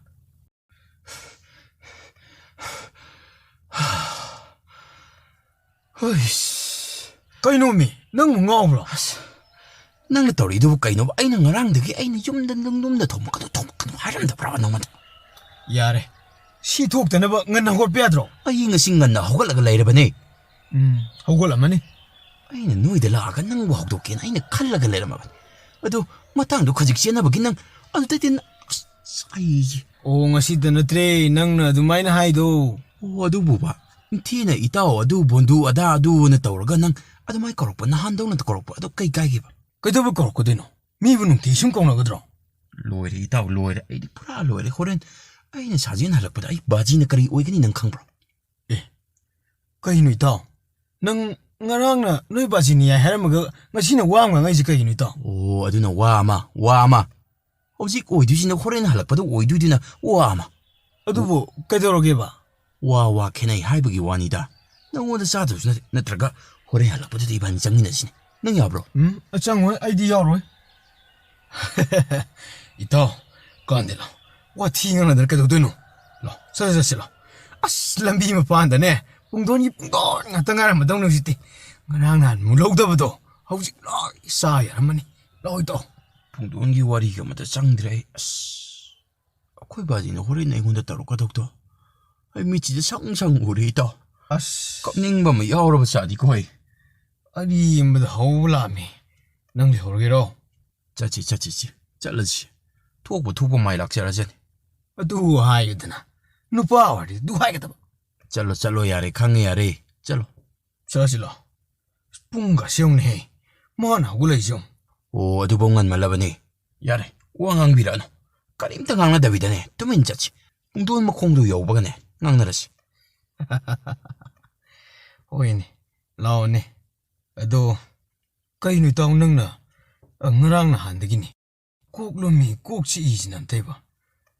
ꯍꯩꯁ꯫ ꯀꯩꯅꯣꯃꯤ, ꯅꯪꯕꯨ ꯉꯥꯎꯕ꯭ꯔꯣ? ꯑꯁ, ꯅꯪꯅ ꯇꯧꯔꯤꯗꯨꯕꯨ ꯀꯩꯅꯣꯕ? ꯑꯩꯅ ꯉꯔꯥꯡꯗꯒꯤ ꯑꯩꯅ ꯌꯨꯝꯗ ꯅꯪ ꯌꯨꯝꯗ ꯊꯣꯡꯕ ꯀꯩꯅꯣ, ꯊꯣꯡꯕ ꯀꯩꯅꯣ ꯍꯥꯏꯔꯝꯗꯕ꯭ꯔꯕ ꯅꯉꯣꯟꯗ? ꯌꯥꯔꯦ, ꯁꯤ ꯊꯣꯛꯇꯅꯕ ꯉꯟꯅ ꯍꯧꯒꯠꯄ ꯌꯥꯗ꯭ꯔꯣ? ꯑꯩ ꯉꯁꯤ ꯉꯟꯅ ꯍꯧꯒꯠꯂꯒ ꯂꯩꯔꯕꯅꯦ꯫ ꯎꯝ, ꯍꯧꯒꯠꯂꯝꯃꯅꯤ꯫ ꯑꯩꯅ ꯅꯣꯏꯗ ꯂꯥꯛꯑꯒ ꯅꯪꯕꯨ ꯍꯧꯗꯣꯛꯀꯦꯅ ꯑꯩꯅ ꯈꯜꯂꯒ ꯂꯩꯔꯝꯃꯕꯅꯤ꯫ ꯑꯗꯣ ꯃꯇꯥꯡꯗꯣ ꯈꯖꯤꯛ ꯆꯦꯟꯅꯕꯒꯤ ꯅꯪ ꯑꯗꯨꯗꯩꯗꯤ ꯅꯪ, ꯑꯁ, ꯑꯩ ꯑꯣ, ꯉꯁꯤꯗ ꯅꯠꯇ꯭ꯔꯦ ꯅꯪꯅ ꯑꯗꯨꯃꯥꯏꯅ ꯍꯥꯏꯗꯣ꯫ ꯑꯣ, ꯑꯗꯨꯕꯨꯕ, ꯏꯊꯤꯅ ꯏꯇꯥꯎ ꯑꯗꯨ ꯕꯣꯟꯗꯨ ꯑꯗꯥ ꯑꯗꯨꯅ ꯇꯧꯔꯒ ꯅꯪ ꯑꯗꯨꯃꯥꯏꯅ ꯀꯧꯔꯛꯄ, ꯅꯍꯥꯟꯗꯧꯅ ꯀꯧꯔꯛꯄ ꯑꯗꯨ ꯀꯩ ꯀꯥꯏꯒꯦꯕ? ꯀꯩꯗꯧꯕ ꯀꯧꯔꯛꯀꯗꯣꯏꯅꯣ? ꯃꯤꯕꯨ ꯅꯨꯡꯇꯤ ꯁꯨꯝ ꯀꯧꯅꯒꯗ꯭ꯔꯣ? ꯂꯣꯏꯔꯦ ꯏꯇꯥꯎ, ꯂꯣꯏꯔꯦ꯫ ꯑꯩꯗꯤ ꯄꯨꯔꯥ ꯂꯣꯏꯔꯦ꯫ ꯍꯣꯔꯦꯟ ꯑꯩꯅ ꯁꯥꯖꯦꯟ ꯍꯜꯂꯛꯄꯗ ꯑꯩ ꯕꯥꯖꯤꯅ ꯀꯔꯤ ꯑꯣꯏꯒꯅꯤ ꯅꯪ ꯈꯪꯕ꯭ꯔꯣ? ꯑꯦ, ꯀꯩꯅꯣ ꯏꯇꯥꯎ? ꯅꯪ ꯉꯔꯥꯡꯅ ꯅꯣꯏ ꯕꯥꯖꯤꯅꯤ ꯍꯥꯏ ꯍꯥꯏꯔꯝꯃꯒ ꯉꯁꯤꯅ ꯋꯥ ꯑꯃ ꯉꯥꯡꯉꯛꯏꯁꯦ ꯀꯩꯒꯤꯅꯣ ꯏꯇꯥꯎ? ꯑꯣ, ꯑꯗꯨꯅ ꯋꯥ ꯑꯃ, ꯋꯥ ꯑꯃ꯫ ꯍꯧꯖꯤꯛ ꯑꯣꯏꯗꯣꯏꯁꯤꯅ ꯍꯣꯔꯦꯟ ꯍꯜꯂꯛꯄꯗ ꯑꯣꯏꯗꯣꯏꯗꯨꯅ ꯋꯥ ꯑꯃ꯫ ꯑꯗꯨꯕꯨ ꯀꯩꯗꯧꯔꯒꯦꯕ? ꯋꯥ ꯋꯥ ꯈꯦꯠꯅꯩ ꯍꯥꯏꯕꯒꯤ ꯋꯥꯅꯤꯗ꯫ ꯅꯪꯉꯣꯟꯗ ꯆꯥꯗꯕꯁꯨ ꯅꯠꯇꯦ, ꯅꯠꯇ꯭ꯔꯒ ꯍꯣꯔꯦꯟ ꯍꯜꯂꯛꯄꯗꯨꯗ ꯏꯕꯥꯅꯤ ꯆꯪꯃꯤꯟꯅꯁꯤꯅꯦ꯫ ꯅꯪ ꯌꯥꯕ꯭ꯔꯣ? ꯎꯝ, ꯑ, ꯆꯪꯉꯣꯏ, ꯑꯩꯗꯤ ꯌꯥꯎꯔꯣꯏ꯫ ꯏꯇꯥꯎ, ꯀꯥꯟꯗꯦ ꯂꯥꯎ꯫ ꯋꯥꯊꯤ ꯉꯥꯡꯅꯗꯅ ꯀꯩꯗꯧꯗꯣꯏꯅꯣ? ꯂꯥꯎ, ꯆꯠꯁꯤ, ꯆꯠꯁꯤ ꯂꯥꯎ꯫ ꯑꯁ, ꯂꯝꯕꯤ ꯃꯄꯥꯟꯗꯅꯦ, ꯄꯨꯡꯗꯣꯟꯒꯤ ꯄꯨꯡꯗꯣꯟ ꯉꯥꯛꯇ ꯉꯥꯏꯔꯝꯃꯗꯧꯅꯦ ꯍꯧꯖꯤꯛꯇꯤ꯫ ꯉꯔꯥꯡ ꯅꯍꯥꯟ ꯃꯨꯛ ꯂꯧꯗꯕꯗꯣ ꯍꯧꯖꯤꯛ ꯂꯣꯏ ꯆꯥ ꯌꯥꯔꯝꯃꯅꯤ꯫ ꯂꯥꯎ ꯏꯇꯥꯎ꯫ ꯄꯨꯡꯗꯣꯟꯒꯤ ꯋꯥꯔꯤꯒ ꯑꯃꯇ ꯆꯪꯗ꯭ꯔꯦ ꯑꯩ꯫ ꯑꯁ, ꯑꯩꯈꯣꯏ ꯕꯥꯖꯤꯅ ꯍꯣꯔꯦꯟ ꯑꯩꯉꯣꯟꯗ ꯇꯧꯔꯛꯀꯗꯧꯗꯣ ꯑꯩ ꯃꯤꯠꯁꯤꯗ ꯁꯪ ꯁꯪ ꯎꯔꯦ ꯏꯇꯥꯎ꯫ ꯑꯁ꯫ ꯀꯞꯅꯤꯡꯕ ꯑꯃ ꯌꯥꯎꯔꯕ ꯖꯥꯠꯅꯤꯀꯣ ꯑꯩ꯫ ꯑꯔꯦꯝꯕꯗ ꯍꯧꯕ ꯂꯥꯛꯑꯝꯃꯤ꯫ ꯅꯪ ꯂꯩꯍꯧꯔꯒꯦꯔꯣ? ꯆꯠꯁꯤ, ꯆꯠꯁꯤ, ꯆꯠꯁꯤ꯫ ꯆꯠꯂꯁꯤ꯫ ꯊꯣꯛꯄ ꯊꯣꯛꯄ ꯃꯥꯏ ꯂꯥꯛꯆꯔꯁꯅꯤ꯫ ꯑꯗꯨ ꯍꯥꯏꯌꯨꯗꯅ꯫ ꯅꯨꯄꯥ ꯑꯣꯏꯔꯗꯤ ꯑꯗꯨ ꯍꯥꯏꯒꯗꯕ꯫ ꯆꯠꯂꯣ, ꯆꯠꯂꯣ, ꯌꯥꯔꯦ, ꯈꯪꯉꯦ, ꯌꯥꯔꯦ꯫ ꯆꯠꯂꯣ꯫ ꯆꯠꯂꯁꯤ ꯂꯥꯛꯑꯣ꯫ ꯄꯨꯡꯒꯁꯦ ꯌꯦꯡꯉꯨꯅꯦꯍꯦ꯫ ꯃꯥꯅ ꯍꯧꯒꯠꯂꯛꯏꯁꯦ ꯌꯦꯡꯉꯨ꯫ ꯑꯣ, ꯑꯗꯨꯐꯥꯎ ꯉꯟꯃꯜꯂꯕꯅꯤ꯫ ꯌꯥꯔꯦ, ꯋꯥ ꯉꯥꯡꯕꯤꯔꯛꯑꯅꯨ꯫ ꯀꯔꯤꯝꯇ ꯉꯥꯡꯅꯗꯕꯤꯗꯅꯦ, ꯇꯨꯃꯤꯟ ꯆꯠꯁꯤ꯫ ꯄꯨꯡꯗꯣꯟ ꯃꯈꯣꯡꯗꯣ ꯌꯧꯕꯒꯅꯦ, ꯉꯥꯡꯅꯔꯁꯤ꯫ ꯍꯣꯏꯅꯦ, ꯂꯥꯛꯑꯣꯅꯦ꯫ ꯑꯗꯣ, ꯀꯩꯅꯣ ꯏꯇꯥꯎ ꯅꯪꯅ, ꯑ, ꯉꯔꯥꯡ ꯅꯍꯥꯟꯗꯒꯤꯅꯦ꯫ ꯀꯣꯛ ꯂꯨꯝꯃꯤ, ꯀꯣꯛ ꯆꯤꯛꯏꯁꯤꯅ ꯑꯝꯇꯩꯕ꯫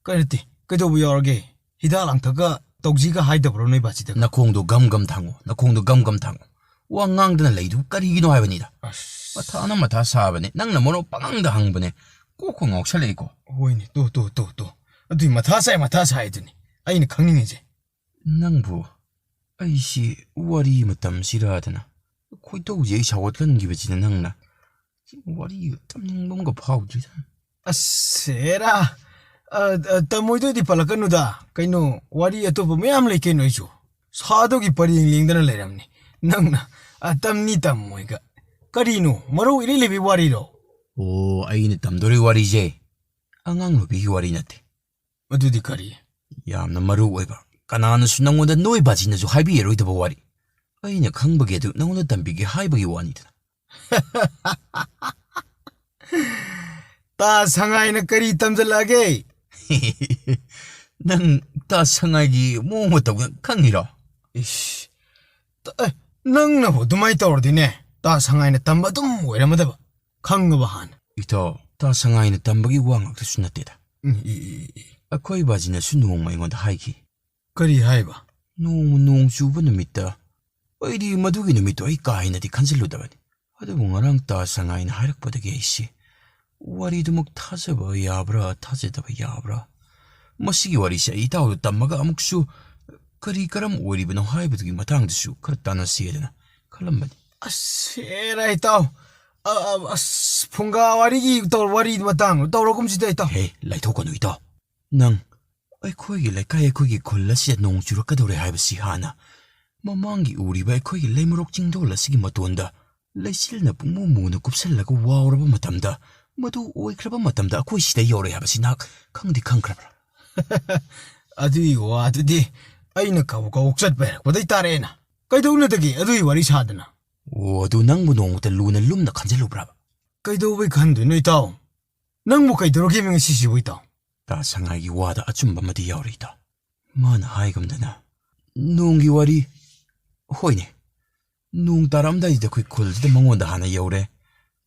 ꯀꯩ ꯅꯠꯇꯦ, ꯀꯩꯗꯧꯕ ꯌꯥꯎꯔꯒꯦ? ꯍꯤꯗꯥꯛ ꯂꯥꯡꯊꯛꯀ ꯇꯧꯁꯤꯒ ꯍꯥꯏꯗꯕ꯭ꯔꯣ ꯅꯣꯏ ꯕꯥꯁꯤꯗꯒ? ꯅꯈꯣꯡꯗꯣ ꯒꯝ ꯒꯝ ꯊꯥꯡꯉꯣ, ꯅꯈꯣꯡꯗꯣ ꯒꯝ ꯒꯝ ꯊꯥꯡꯉꯣ꯫ ꯋꯥ ꯉꯥꯡꯗꯅ ꯂꯩꯗꯨ ꯀꯔꯤꯒꯤꯅꯣ ꯍꯥꯏꯕꯅꯤꯗ꯫ ꯑꯁ꯫ ꯃꯊꯥꯅ ꯃꯊꯥ ꯁꯥꯕꯅꯦ, ꯅꯪꯅ ꯃꯔꯣꯟ ꯄꯉꯥꯡꯗ ꯍꯪꯕꯅꯦ, ꯀꯣꯛꯀ ꯉꯥꯎꯁꯜꯂꯛꯏꯀꯣ꯫ ꯍꯣꯏꯅꯦ, ꯇꯣ, ꯇꯣ, ꯇꯣ, ꯇꯣ꯫ ꯑꯗꯨꯏ ꯃꯊꯥ ꯁꯥꯏ, ꯃꯊꯥ ꯁꯥꯏ ꯑꯗꯨꯅꯤ ꯑꯩꯅ ꯈꯪꯅꯤꯡꯉꯤꯁꯦ꯫ ꯅꯪꯕꯨ ꯑꯩꯁꯤ ꯋꯥꯔꯤ ꯑꯃ ꯇꯝꯁꯤꯔꯥꯗꯅ ꯈꯣꯏꯗꯧꯁꯦ ꯑꯩ ꯁꯥꯎꯒꯠꯍꯟꯈꯤꯕꯁꯤꯅ ꯅꯪꯅ ꯋꯥꯔꯤ ꯇꯝꯅꯤꯡꯕ ꯑꯃꯒ ꯐꯥꯎꯗ꯭ꯔꯤꯗ꯫ ꯑꯁ, ꯍꯦꯔꯥ, ꯑ, ꯑ, ꯇꯝꯃꯣꯏꯗꯣꯏꯗꯤ ꯄꯜꯂꯛꯀꯅꯨꯗ꯫ ꯀꯩꯅꯣ, ꯋꯥꯔꯤ ꯑꯇꯣꯞꯄ ꯃꯌꯥꯝ ꯂꯩ ꯀꯩꯅꯣ, ꯑꯩꯁꯨ ꯁꯥꯗꯧꯒꯤ ꯄꯔꯦꯡ ꯂꯦꯡꯗꯅ ꯂꯩꯔꯝꯅꯤ꯫ ꯅꯪꯅ, ꯑ, ꯇꯝꯅꯤ ꯇꯝꯃꯣꯏꯒ꯫ ꯀꯔꯤꯅꯣ, ꯃꯔꯧ ꯏꯔꯩ ꯂꯩꯕꯤ ꯋꯥꯔꯤꯔꯣ? ꯑꯣ, ꯑꯩꯅ ꯇꯝꯗꯣꯔꯤ ꯋꯥꯔꯤꯁꯦ ꯑꯉꯥꯡ ꯅꯨꯄꯤꯒꯤ ꯋꯥꯔꯤ ꯅꯠꯇꯦ꯫ ꯑꯗꯨꯗꯤ ꯀꯔꯤ? ꯌꯥꯝꯅ ꯃꯔꯨ ꯑꯣꯏꯕ, ꯀꯅꯥꯅꯁꯨ ꯅꯪꯉꯣꯟꯗ ꯅꯣꯏ ꯕꯥꯖꯤꯅꯁꯨ ꯍꯥꯏꯕꯤꯔꯔꯣꯏꯗꯕ ꯋꯥꯔꯤ꯫ ꯑꯩꯅ ꯈꯪꯕꯒꯤ ꯑꯗꯨ ꯅꯪꯉꯣꯟꯗ ꯇꯝꯕꯤꯒꯦ ꯍꯥꯏꯕꯒꯤ ꯋꯥꯅꯤꯗꯅ꯫ ꯇꯥ ꯁꯉꯥꯏꯅ ꯀꯔꯤ ꯇꯝꯖꯜꯂꯛꯑꯒꯦ? ꯅꯪ ꯇꯥ ꯁꯉꯥꯏꯒꯤ ꯃꯑꯣꯡ ꯃꯇꯧꯒ ꯈꯪꯉꯤꯔꯣ? ꯏꯁ, ꯇ-, ꯑꯦ, ꯅꯪꯅꯕꯨ ꯑꯗꯨꯃꯥꯏꯅ ꯇꯧꯔꯗꯤꯅꯦ, ꯇꯥ ꯁꯉꯥꯏꯅ ꯇꯝꯕ ꯑꯗꯨꯝ ꯑꯣꯏꯔꯝꯃꯗꯕ꯫ ꯈꯪꯉꯕ ꯍꯥꯟꯅ? ꯏꯇꯥꯎ, ꯇꯥ ꯁꯉꯥꯏꯅ ꯇꯝꯕꯒꯤ ꯋꯥ ꯉꯥꯛꯇꯁꯨ ꯅꯠꯇꯦꯗ꯫ ꯎꯝ, ꯏ, ꯏ, ꯏ, ꯏ꯫ ꯑꯩꯈꯣꯏ ꯕꯥꯖꯤꯅꯁꯨ ꯅꯣꯡꯃ ꯑꯩꯉꯣꯟꯗ ꯍꯥꯏꯈꯤ꯫ ꯀꯔꯤ ꯍꯥꯏꯕ? ꯅꯣꯡꯃ ꯅꯣꯡ ꯆꯨꯕ ꯅꯨꯃꯤꯠꯇ, ꯑꯩꯗꯤ ꯃꯗꯨꯒꯤ ꯅꯨꯃꯤꯠꯇꯣ ꯑꯩ ꯀꯥ ꯍꯦꯟꯅꯗꯤ ꯈꯟꯖꯤꯜꯂꯨꯗꯕꯅꯤ꯫ ꯑꯗꯨꯕꯨ ꯉꯔꯥꯡ ꯇꯥ ꯁꯉꯥꯏꯅ ꯍꯥꯏꯔꯛꯄꯗꯒꯤ ꯑꯩꯁꯦ ꯋꯥꯔꯤꯗꯨꯃꯛ ꯊꯥꯖꯕ ꯌꯥꯕ꯭ꯔꯥ, ꯊꯥꯖꯗꯕ ꯌꯥꯕ꯭ꯔꯥ? ꯃꯁꯤꯒꯤ ꯋꯥꯔꯤꯁꯦ ꯑꯩ ꯏꯇꯥꯎꯗ ꯇꯝꯃꯒ ꯑꯃꯨꯛꯁꯨ ꯀꯔꯤ ꯀꯔꯝ ꯑꯣꯏꯔꯤꯕꯅꯣ ꯍꯥꯏꯕꯗꯨꯒꯤ ꯃꯇꯥꯡꯗꯁꯨ ꯈꯔ ꯇꯥꯟꯅꯁꯦꯗꯅ ꯈꯜꯂꯝꯕꯅꯤ꯫ ꯑꯁ, ꯍꯦꯔꯥ ꯏꯇꯥꯎ, ꯑ, ꯑ, ꯑꯁ, ꯐꯨꯡꯒꯥ ꯋꯥꯔꯤꯒꯤ ꯇꯧ-, ꯋꯥꯔꯤ ꯃꯇꯥꯡꯗꯣ ꯇꯧꯔꯒꯨꯝꯁꯤꯗ ꯏꯇꯥꯎ꯫ ꯍꯦ, ꯂꯥꯏꯊꯣꯛꯀꯅꯨ ꯏꯇꯥꯎ꯫ ꯅꯪ ꯑꯩꯈꯣꯏꯒꯤ ꯂꯩꯀꯥꯏ, ꯑꯩꯈꯣꯏꯒꯤ ꯈꯨꯜ ꯑꯁꯤꯗ ꯅꯣꯡ ꯆꯨꯔꯛꯀꯗꯧꯔꯦ ꯍꯥꯏꯕꯁꯤ ꯍꯥꯟꯅ ꯃꯃꯥꯡꯒꯤ ꯎꯔꯤꯕ ꯑꯩꯈꯣꯏꯒꯤ ꯂꯩꯃꯔꯣꯛ ꯆꯤꯡꯗꯣꯜ ꯑꯁꯤꯒꯤ ꯃꯇꯣꯟꯗ ꯂꯩꯆꯤꯜꯅ ꯄꯨꯡꯃꯨ ꯃꯨꯅ ꯀꯨꯞꯁꯜꯂꯒ ꯋꯥꯎꯔꯕ ꯃꯇꯝꯗ, ꯃꯗꯨ ꯑꯣꯏꯈ꯭ꯔꯕ ꯃꯇꯝꯗ ꯑꯩꯈꯣꯏ ꯁꯤꯗ ꯌꯧꯔꯦ ꯍꯥꯏꯕꯁꯤ ꯅꯍꯥꯛ ꯈꯪꯗꯤ ꯈꯪꯈ꯭ꯔꯕ꯭ꯔꯥ? ꯑꯗꯨꯒꯤ ꯋꯥꯗꯨꯗꯤ ꯑꯩꯅ ꯀꯕꯛ ꯀꯕꯛ ꯆꯠꯄ ꯍꯩꯔꯛꯄꯗꯩ ꯇꯥꯔꯛꯑꯦꯅ꯫ ꯀꯩꯗꯧꯅꯗꯒꯦ ꯑꯗꯨꯒꯤ ꯋꯥꯔꯤ ꯁꯥꯗꯅ? ꯑꯣ, ꯑꯗꯨ ꯅꯪꯕꯨ ꯅꯣꯡꯃꯇ ꯂꯨꯅ ꯂꯨꯝꯅ ꯈꯟꯖꯜꯂꯨꯕ꯭ꯔꯥꯕ? ꯀꯩꯗꯧꯕꯩ ꯈꯟꯗꯣꯏꯅꯣ ꯏꯇꯥꯎ? ꯅꯪꯕꯨ ꯀꯩꯗꯧꯔꯒꯦꯃꯤ ꯉꯁꯤꯁꯤꯕꯨ ꯏꯇꯥꯎ? ꯇꯥ ꯁꯉꯥꯏꯒꯤ ꯋꯥꯗ ꯑꯆꯨꯝꯕ ꯑꯃꯗꯤ ꯌꯥꯎꯔꯤ ꯏꯇꯥꯎ꯫ ꯃꯥꯅ ꯍꯥꯏꯒꯨꯝꯗꯅ, ꯅꯣꯡꯒꯤ ꯋꯥꯔꯤ, ꯍꯣꯏꯅꯦ, ꯅꯣꯡ ꯇꯥꯔꯛꯑꯝꯗꯥꯏꯁꯤꯗ ꯑꯩꯈꯣꯏ ꯈꯨꯜꯁꯤꯗ ꯃꯉꯣꯟꯗ ꯍꯥꯟꯅ ꯌꯧꯔꯦ꯫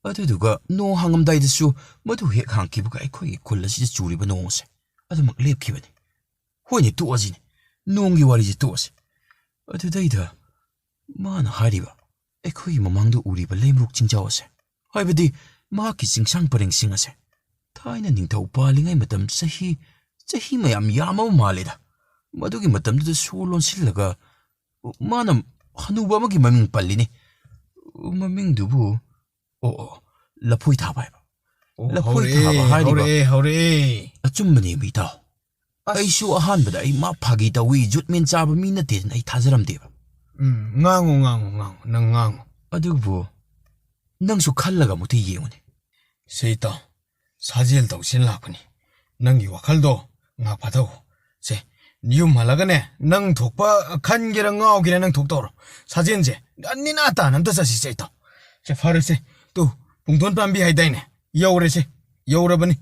ꯑꯗꯨꯗꯨꯒ ꯅꯣꯡ ꯍꯥꯡꯉꯝꯗꯥꯏꯗꯁꯨ ꯃꯗꯨ ꯍꯦꯛ ꯍꯥꯡꯈꯤꯕꯒ ꯑꯩꯈꯣꯏꯒꯤ ꯈꯨꯜ ꯑꯁꯤꯗ ꯆꯨꯔꯤꯕ ꯅꯣꯡ ꯑꯁꯦ ꯑꯗꯨꯃꯛ ꯂꯦꯞꯈꯤꯕꯅꯤ꯫ ꯍꯣꯏꯅꯦ, ꯇꯣꯛꯑꯁꯤꯅꯦ, ꯅꯣꯡꯒꯤ ꯋꯥꯔꯤꯁꯦ ꯇꯣꯛꯑꯁꯤ꯫ ꯑꯗꯨꯗꯩꯗ ꯃꯥꯅ ꯍꯥꯏꯔꯤꯕ ꯑꯩꯈꯣꯏꯒꯤ ꯃꯃꯥꯡꯗ ꯎꯔꯤꯕ ꯂꯩꯃꯔꯨꯛ ꯆꯤꯡꯖꯥꯎ ꯑꯁꯦ, ꯍꯥꯏꯕꯗꯤ ꯃꯍꯥꯛꯀꯤ ꯆꯤꯡꯁꯥꯡ ꯄꯔꯦꯡꯁꯤꯡ ꯑꯁꯦ, ꯊꯥꯏꯅ ꯅꯤꯡꯊꯧ ꯄꯥꯜꯂꯤꯉꯩ ꯃꯇꯝ, ꯆꯍꯤ, ꯆꯍꯤ ꯃꯌꯥꯝ ꯌꯥꯝꯃꯕ ꯃꯥꯜꯂꯦꯗ꯫ ꯃꯗꯨꯒꯤ ꯃꯇꯝꯗꯨꯗ ꯁꯣꯔ ꯂꯣꯟꯁꯤꯜꯂꯒ ꯃꯥꯅ ꯍꯅꯨꯕ ꯑꯃꯒꯤ ꯃꯃꯤꯡ ꯄꯜꯂꯤꯅꯦ꯫ ꯃꯃꯤꯡꯗꯨꯕꯨ, ꯑꯣ, ꯑꯣ, ꯂꯐꯣꯏ ꯊꯥꯕ ꯍꯥꯏꯕ꯫ ꯑꯣ, ꯂꯐꯣꯏ ꯍꯧꯔꯛꯑꯦ, ꯊꯥꯕ ꯍꯥꯏꯔꯤꯕ ꯍꯧꯔꯛꯑꯦ, ꯍꯧꯔꯛꯑꯦ꯫ ꯑꯆꯨꯝꯕꯅꯦ, ꯏꯇꯥꯎ꯫ ꯑꯁ꯫ ꯑꯩꯁꯨ ꯑꯍꯥꯟꯕꯗ ꯑꯩ ꯃꯥ ꯐꯥꯒꯤ ꯇꯧꯏ, ꯖꯨꯠ ꯃꯦꯟ ꯆꯥꯕ ꯃꯤ ꯅꯠꯇꯦꯗꯅ ꯑꯩ ꯊꯥꯖꯔꯝꯗꯦꯕ꯫ ꯎꯝ, ꯉꯥꯡꯉꯨ, ꯉꯥꯡꯉꯨ, ꯉꯥꯡꯉꯨ, ꯅꯪ ꯉꯥꯡꯉꯨ꯫ ꯑꯗꯨꯕꯨ ꯅꯪꯁꯨ ꯈꯜꯂꯒ ꯑꯃꯨꯛꯇ ꯌꯦꯡꯉꯨꯅꯦ꯫ ꯁꯦ ꯏꯇꯥꯎ, ꯁꯥꯖꯦꯜ ꯇꯧꯁꯤꯅ ꯂꯥꯛꯄꯅꯤ꯫ ꯅꯪꯒꯤ ꯋꯥꯈꯜꯗꯣ ꯉꯥꯛ ꯐꯥꯊꯧ꯫ ꯁꯦ, ꯌꯨꯝ ꯍꯜꯂꯒꯅꯦ, ꯅꯪ ꯊꯣꯛꯄ ꯈꯟꯒꯦꯔꯥ ꯉꯥꯎꯒꯦꯔꯥ ꯅꯪ ꯊꯣꯛꯇꯧꯔꯣ꯫ ꯁꯥꯖꯦꯜꯁꯦ ꯅꯤꯅꯥ ꯇꯥꯅ ꯑꯝꯇ ꯆꯠꯁꯤꯁꯦ ꯏꯇꯥꯎ꯫ ꯁꯦ, ꯐꯔꯦꯁꯦ꯫ ꯇꯨ, ꯄꯨꯡꯗꯣꯟ ꯄꯥꯝꯕꯤ ꯍꯥꯏꯗꯥꯏꯅꯦ? ꯌꯧꯔꯦꯁꯦ, ꯌꯧꯔꯕꯅꯤ꯫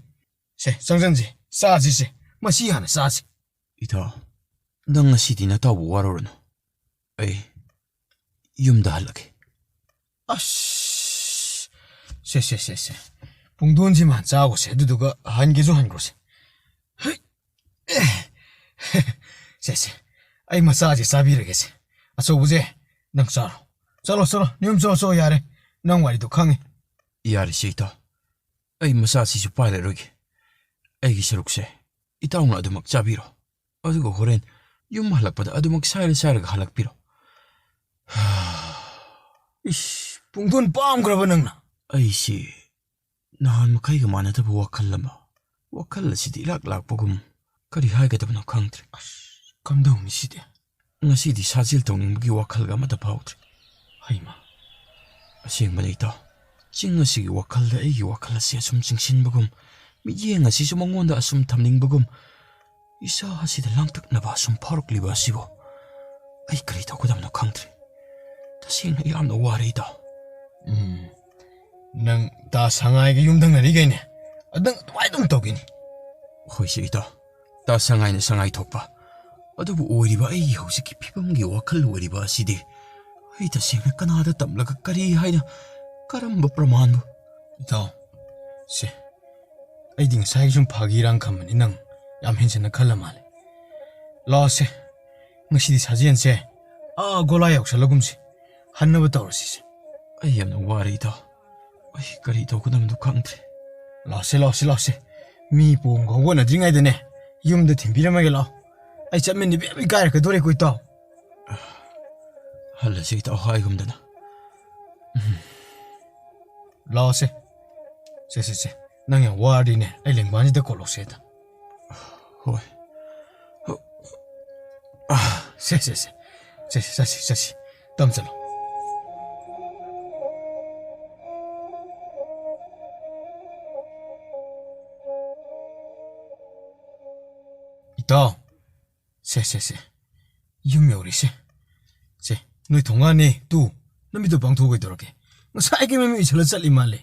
ꯁꯦ, ꯆꯪꯁꯟꯁꯦ, ꯆꯥꯁꯤꯁꯦ꯫ ꯃꯁꯤ ꯍꯥꯟꯅ ꯆꯥꯁꯤ꯫ ꯏꯇꯥꯎ, ꯅꯪ ꯉꯁꯤꯗꯤ ꯅꯇꯥꯎꯕꯨ ꯋꯥꯔꯧꯔꯅꯨ꯫ ꯑꯩ ꯌꯨꯝꯗ ꯍꯜꯂꯒꯦ꯫ ꯑꯁ! ꯁꯦ, ꯁꯦ, ꯁꯦ, ꯁꯦ꯫ ꯄꯨꯡꯗꯣꯟꯁꯤꯃ ꯆꯥꯒꯣꯁꯦ, ꯑꯗꯨꯗꯨꯒ ꯍꯟꯒꯦꯁꯨ ꯍꯟꯈ꯭ꯔꯣꯁꯦ꯫ ꯍꯩ! ꯑꯦ! ꯁꯦ, ꯁꯦ꯫ ꯑꯩ ꯃꯆꯥꯁꯦ ꯆꯥꯕꯤꯔꯒꯦꯁꯦ꯫ ꯑꯆꯧꯕꯁꯦ, ꯅꯪ ꯆꯥꯔꯣ꯫ ꯆꯠꯂꯣ, ꯆꯠꯂꯣ꯫ ꯅꯌꯨꯝ ꯆꯠꯂꯣ, ꯆꯠꯂꯣ, ꯌꯥꯔꯦ꯫ ꯅꯪ ꯋꯥꯔꯤꯗꯣ ꯈꯪꯉꯦ꯫ ꯌꯥꯔꯦꯁꯦ, ꯏꯇꯥꯎ꯫ ꯑꯩ ꯃꯆꯥꯁꯤꯁꯨ ꯄꯥꯏꯔꯔꯣꯏꯒꯦ꯫ ꯑꯩꯒꯤ ꯁꯔꯨꯛꯁꯦ ꯏꯇꯥꯎꯅ ꯑꯗꯨꯃꯛ ꯆꯥꯕꯤꯔꯣ꯫ ꯑꯗꯨꯒ ꯍꯣꯔꯦꯟ ꯌꯨꯝ ꯍꯜꯂꯛꯄꯗ ꯑꯗꯨꯃꯛ ꯁꯥꯏꯔ ꯁꯥꯏꯔꯒ ꯍꯜꯂꯛꯄꯤꯔꯣ꯫ ꯏꯁ, ꯄꯨꯡꯗꯣꯟ ꯄꯥꯝꯈ꯭ꯔꯕ ꯅꯪꯅ? ꯑꯩꯁꯤ ꯅꯍꯥꯟ ꯃꯈꯩꯒ ꯃꯥꯟꯅꯗꯕ ꯋꯥꯈꯜ ꯑꯃ, ꯋꯥꯈꯜ ꯑꯁꯤꯗꯤ ꯏꯂꯥꯛ ꯂꯥꯛꯄꯒꯨꯝ, ꯀꯔꯤ ꯍꯥꯏꯒꯗꯕꯅꯣ ꯈꯪꯗ꯭ꯔꯦ꯫ ꯑꯁ, ꯀꯝꯗꯧꯅꯤ ꯁꯤꯗꯤ? ꯉꯁꯤꯗꯤ ꯁꯥꯖꯦꯜ ꯇꯧꯅꯤꯡꯕꯒꯤ ꯋꯥꯈꯜꯒ ꯑꯃꯠꯇ ꯐꯥꯎꯗ꯭ꯔꯦ꯫ ꯍꯩꯃꯥ, ꯑꯁꯦꯡꯕꯅꯤ, ꯏꯇꯥꯎ꯫ ꯆꯤꯡ ꯑꯁꯤꯒꯤ ꯋꯥꯈꯜꯗ ꯑꯩꯒꯤ ꯋꯥꯈꯜ ꯑꯁꯤ ꯑꯁꯨꯝ ꯆꯤꯡꯁꯤꯟꯕꯒꯨꯝ, ꯃꯤꯠꯌꯦꯡ ꯑꯁꯤꯁꯨ ꯃꯉꯣꯟꯗ ꯑꯁꯨꯝ ꯊꯝꯅꯤꯡꯕꯒꯨꯝ, ꯏꯁꯥ ꯑꯁꯤꯗ ꯂꯥꯡꯇꯛꯅꯕ ꯑꯁꯨꯝ ꯐꯥꯎꯔꯛꯂꯤꯕ ꯑꯁꯤꯕꯨ ꯑꯩ ꯀꯔꯤ ꯇꯧꯒꯗꯕꯅꯣ ꯈꯪꯗ꯭ꯔꯦ꯫ ꯇꯁꯦꯡꯅ ꯌꯥꯝꯅ ꯋꯥꯔꯦ, ꯏꯇꯥꯎ꯫ ꯎꯝ, ꯅꯪ ꯇꯥ ꯁꯉꯥꯏꯒ ꯌꯨꯝꯊꯪꯅꯔꯤꯈꯩꯅꯦ, ꯑꯗꯪ ꯑꯗꯨꯃꯥꯏꯅ ꯑꯗꯨꯝ ꯇꯧꯈꯤꯅꯤ꯫ ꯍꯣꯏꯁꯦ, ꯏꯇꯥꯎ, ꯇꯥ ꯁꯉꯥꯏꯅ ꯁꯉꯥꯏ ꯊꯣꯛꯄ꯫ ꯑꯗꯨꯕꯨ ꯑꯣꯏꯔꯤꯕ ꯑꯩꯒꯤ ꯍꯧꯖꯤꯛꯀꯤ ꯐꯤꯕꯝꯒꯤ ꯋꯥꯈꯜ ꯑꯣꯏꯔꯤꯕ ꯑꯁꯤꯗꯤ ꯑꯩ ꯇꯁꯦꯡꯅ ꯀꯅꯥꯗ ꯇꯝꯂꯒ ꯀꯔꯤ ꯍꯥꯏꯅ, ꯀꯔꯝꯕ ꯄ꯭ꯔꯃꯥꯟꯕꯨ? ꯏꯇꯥꯎ, ꯁꯦ, ꯑꯩꯗꯤ ꯉꯁꯥꯏ ꯁꯨꯝ ꯐꯥꯒꯤꯔꯥꯡ ꯈꯟꯕꯅꯤ, ꯅꯪ ꯌꯥꯝ ꯍꯦꯟꯖꯟꯅ ꯈꯜꯂ ꯃꯥꯜꯂꯦ꯫ ꯂꯥꯛꯑꯣꯁꯦ, ꯉꯁꯤꯗꯤ ꯁꯥꯖꯦꯟꯁꯦ ꯑꯥ ꯒꯣꯂꯥ ꯌꯧꯁꯜꯂꯒꯨꯝꯁꯦ, ꯍꯟꯅꯕ ꯇꯧꯔꯁꯤꯁꯦ꯫ ꯑꯩ ꯌꯥꯝꯅ ꯋꯥꯔꯦ, ꯏꯇꯥꯎ꯫ ꯑꯩ ꯀꯔꯤ ꯇꯧꯒꯗꯕꯅꯣ ꯈꯪꯗ꯭ꯔꯦ꯫ ꯂꯥꯛꯑꯣꯁꯦ, ꯂꯥꯛꯑꯣꯁꯦ, ꯂꯥꯛꯑꯣꯁꯦ꯫ ꯃꯤ ꯄꯣꯡꯒ ꯍꯧꯒꯠꯅꯗ꯭ꯔꯤꯉꯩꯗꯅꯦ, ꯌꯨꯝꯗ ꯊꯤꯟꯕꯤꯔꯝꯃꯒꯦ, ꯂꯥꯛꯑꯣ꯫ ꯑꯩ ꯆꯠꯃꯤꯟꯅꯕ ꯌꯥꯝ ꯏꯀꯥꯏꯔꯛꯀꯗꯣꯔꯦꯀꯣ, ꯏꯇꯥꯎ꯫ ꯍꯜꯂꯁꯤ, ꯏꯇꯥꯎ, ꯍꯥꯏꯒꯨꯝꯗꯅ꯫ ꯎꯝ꯫ ꯂꯥꯛꯑꯣꯁꯦ꯫ ꯁꯦ, ꯁꯦ, ꯁꯦ꯫ ꯅꯪ ꯌꯥꯝ ꯋꯥꯔꯗꯤꯅꯦ, ꯑꯩ ꯂꯦꯡꯕꯥꯟꯁꯤꯗ ꯀꯣꯠꯂꯣꯁꯦ ꯑꯗ꯫ ꯍꯣꯏ꯫ ꯁꯦ, ꯁꯦ, ꯁꯦ꯫ ꯁꯦ, ꯁꯦ, ꯆꯠꯁꯤ, ꯆꯠꯁꯤ꯫ ꯇꯞ ꯆꯠꯂꯣ꯫ ꯏꯇꯥꯎ꯫ ꯁꯦ, ꯁꯦ, ꯁꯦ꯫ ꯌꯨꯝ ꯌꯧꯔꯦꯁꯦ꯫ ꯁꯦ, ꯅꯣꯏ ꯊꯣꯡꯒꯥꯟꯅꯦ꯫ ꯇꯨ, ꯅꯃꯤꯠꯇꯨ ꯄꯥꯡꯊꯣꯛꯎ ꯀꯩꯗꯧꯔꯒꯦ? ꯉꯁꯥꯏꯒꯤ ꯃꯃꯤꯠ ꯎꯏꯁꯜꯂ ꯆꯠꯂꯤ ꯃꯥꯜꯂꯦ꯫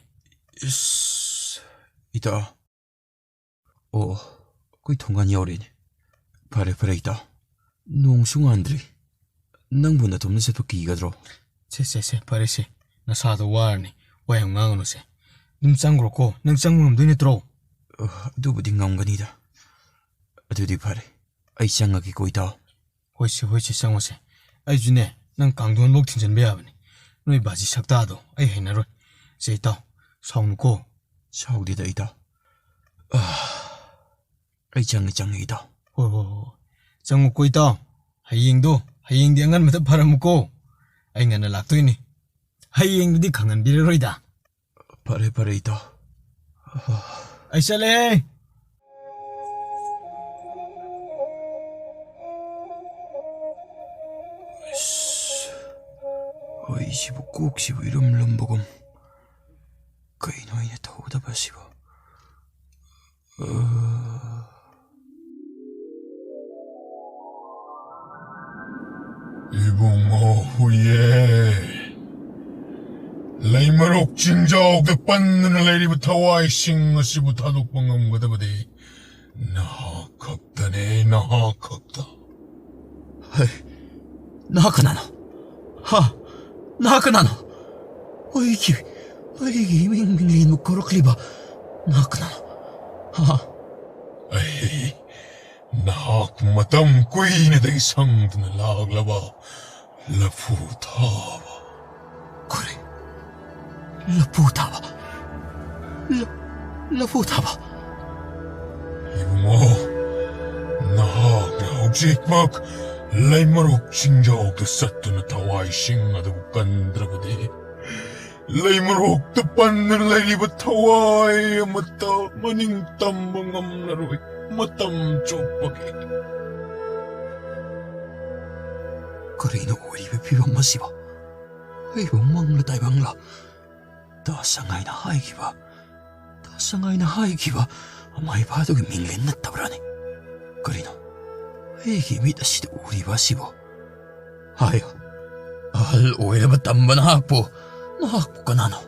ꯏꯁ, ꯏꯇꯥꯎ꯫ ꯑꯣ, ꯑꯩꯈꯣꯏ ꯊꯣꯡꯒꯥꯟ ꯌꯧꯔꯦꯅꯦ꯫ ꯐꯔꯦ, ꯐꯔꯦ, ꯏꯇꯥꯎ꯫ ꯅꯣꯡꯁꯨ ꯉꯥꯟꯗ꯭ꯔꯤ꯫ ꯅꯪꯕꯨ ꯅꯇꯣꯝꯇ ꯆꯠꯄ ꯀꯤꯒꯗ꯭ꯔꯣ? ꯁꯦ, ꯁꯦ, ꯁꯦ, ꯐꯔꯦꯁꯦ꯫ ꯅꯁꯥꯗꯣ ꯋꯥꯔꯅꯤ꯫ ꯋꯥ ꯌꯥꯝ ꯉꯥꯡꯒꯅꯨꯁꯦ꯫ ꯑꯗꯨꯝ ꯆꯪꯈ꯭ꯔꯣꯀꯣ꯫ ꯅꯪ ꯆꯪꯕ ꯉꯝꯗꯣꯏ ꯅꯠꯇ꯭ꯔꯣ? ꯑ, ꯑꯗꯨꯕꯨꯗꯤ ꯉꯝꯒꯅꯤꯗ꯫ ꯑꯗꯨꯗꯤ ꯐꯔꯦ꯫ ꯑꯩ ꯆꯪꯉꯒꯦꯀꯣ, ꯏꯇꯥꯎ꯫ ꯍꯣꯏꯁꯦ, ꯍꯣꯏꯁꯦ, ꯆꯪꯉꯣꯁꯦ꯫ ꯑꯩꯁꯨꯅꯦ, ꯅꯪ ꯀꯥꯡꯊꯣꯟꯐꯧ ꯊꯤꯟꯖꯤꯟꯕ ꯌꯥꯕꯅꯤ꯫ ꯅꯣꯏ ꯕꯥꯖꯤ ꯁꯛꯇꯥꯗꯣ ꯑꯩ ꯍꯩꯅꯔꯣꯏ꯫ ꯁꯦ, ꯏꯇꯥꯎ, ꯁꯥꯎꯅꯨꯀꯣ꯫ ꯁꯥꯎꯗꯦꯗ, ꯏꯇꯥꯎ꯫ ꯑ, ꯑꯩ ꯆꯪꯉꯦ, ꯆꯪꯉꯦ, ꯏꯇꯥꯎ꯫ ꯍꯣꯏ, ꯍꯣꯏ, ꯍꯣꯏ꯫ ꯆꯪꯉꯨꯀꯣ, ꯏꯇꯥꯎ꯫ ꯍꯌꯦꯡꯗꯣ, ꯍꯌꯦꯡꯗꯤ ꯑꯉꯟꯕꯗ ꯐꯔꯝꯃꯨꯀꯣ꯫ ꯑꯩ ꯉꯟꯅ ꯂꯥꯛꯇꯣꯏꯅꯤ꯫ ꯍꯌꯦꯡꯗꯨꯗꯤ ꯈꯪꯍꯟꯕꯤꯔꯔꯣꯏꯗ꯫ ꯐꯔꯦ, ꯐꯔꯦ, ꯏꯇꯥꯎ꯫ ꯑꯩ ꯆꯠꯂꯦ꯫ ꯑꯁ, ꯍꯣꯏ, ꯁꯤꯕꯨ ꯀꯣꯛꯁꯤꯕꯨ ꯏꯔꯨꯝ ꯂꯨꯝꯕꯒꯨꯝ꯫ ꯀꯩꯅꯣ ꯑꯩꯅ ꯇꯧꯒꯗꯕꯁꯤꯕꯣ? ꯑ, ꯏꯕꯨꯡꯉꯣ ꯍꯨꯏꯌꯦ, ꯂꯩꯃꯔꯣꯛ ꯆꯤꯡꯖꯥꯎꯗ ꯄꯟꯗꯨꯅ ꯂꯩꯔꯤꯕ ꯊꯋꯥꯏꯁꯤꯡ ꯑꯁꯤꯕꯨ ꯊꯥꯗꯣꯛꯄ ꯉꯝꯒꯗꯕꯗꯤ ꯅꯍꯥꯛ ꯈꯛꯇꯅꯦ, ꯅꯍꯥꯛ ꯈꯛꯇ꯫ ꯍꯩ, ꯅꯍꯥꯛ ꯀꯅꯥꯅꯣ? ꯍꯥ? ꯅꯍꯥꯛ ꯀꯅꯥꯅꯣ? ꯑꯩꯒꯤ, ꯑꯩꯒꯤ ꯏꯃꯤꯡ ꯃꯤꯡꯂꯦꯟꯕꯨ ꯀꯧꯔꯛꯂꯤꯕ ꯅꯍꯥꯛ ꯀꯅꯥꯅꯣ? ꯍꯥ? ꯑꯩ ꯅꯍꯥꯛ ꯃꯇꯝ ꯀꯨꯏꯅꯗꯒꯤ ꯁꯪꯗꯨꯅ ꯂꯥꯛꯂꯕ ꯂꯐꯨ ꯊꯥꯕ꯫ ꯀꯔꯤ? ꯂꯐꯨ ꯊꯥꯕ? ꯂ-, ꯂꯐꯨ ꯊꯥꯕ? ꯏꯕꯨꯡꯉꯣ, ꯅꯍꯥꯛꯅ ꯍꯧꯖꯤꯛꯃꯛ ꯂꯩꯃꯔꯣꯛ ꯆꯤꯡꯖꯥꯎꯗ ꯆꯠꯇꯨꯅ ꯊꯋꯥꯏꯁꯤꯡ ꯑꯗꯨꯕꯨ ꯀꯟꯗ꯭ꯔꯕꯗꯤ, ꯂꯩꯃꯔꯣꯛꯇ ꯄꯟꯗꯨꯅ ꯂꯩꯔꯤꯕ ꯊꯋꯥꯏ ꯑꯃꯠꯇ ꯃꯅꯤꯡ ꯇꯝꯕ ꯉꯝꯂꯔꯣꯏ꯫ ꯃꯇꯝ ꯆꯨꯞꯄꯒꯤ꯫ ꯀꯔꯤꯅꯣ ꯑꯣꯏꯔꯤꯕ ꯐꯤꯕꯝ ꯑꯁꯤꯕꯣ? ꯑꯩꯕꯨ ꯃꯪꯂ ꯇꯥꯏꯕꯪꯂ? ꯇꯥ ꯁꯉꯥꯏꯅ ꯍꯥꯏꯈꯤꯕ, ꯇꯥ ꯁꯉꯥꯏꯅ ꯍꯥꯏꯈꯤꯕ ꯑꯃꯥꯏꯕ ꯑꯗꯨꯒꯤ ꯃꯤꯡꯂꯦꯟ ꯅꯠꯇꯕ꯭ꯔꯥꯅꯦ? ꯀꯔꯤꯅꯣ ꯑꯩꯒꯤ ꯃꯤꯠ ꯑꯁꯤꯗ ꯎꯔꯤꯕ ꯑꯁꯤꯕꯣ? ꯍꯥꯏꯌꯨ, ꯑꯍꯜ ꯑꯣꯏꯔꯕ ꯇꯝꯕ ꯅꯍꯥꯛꯄꯨ, ꯅꯍꯥꯛꯄꯨ ꯀꯅꯥꯅꯣ?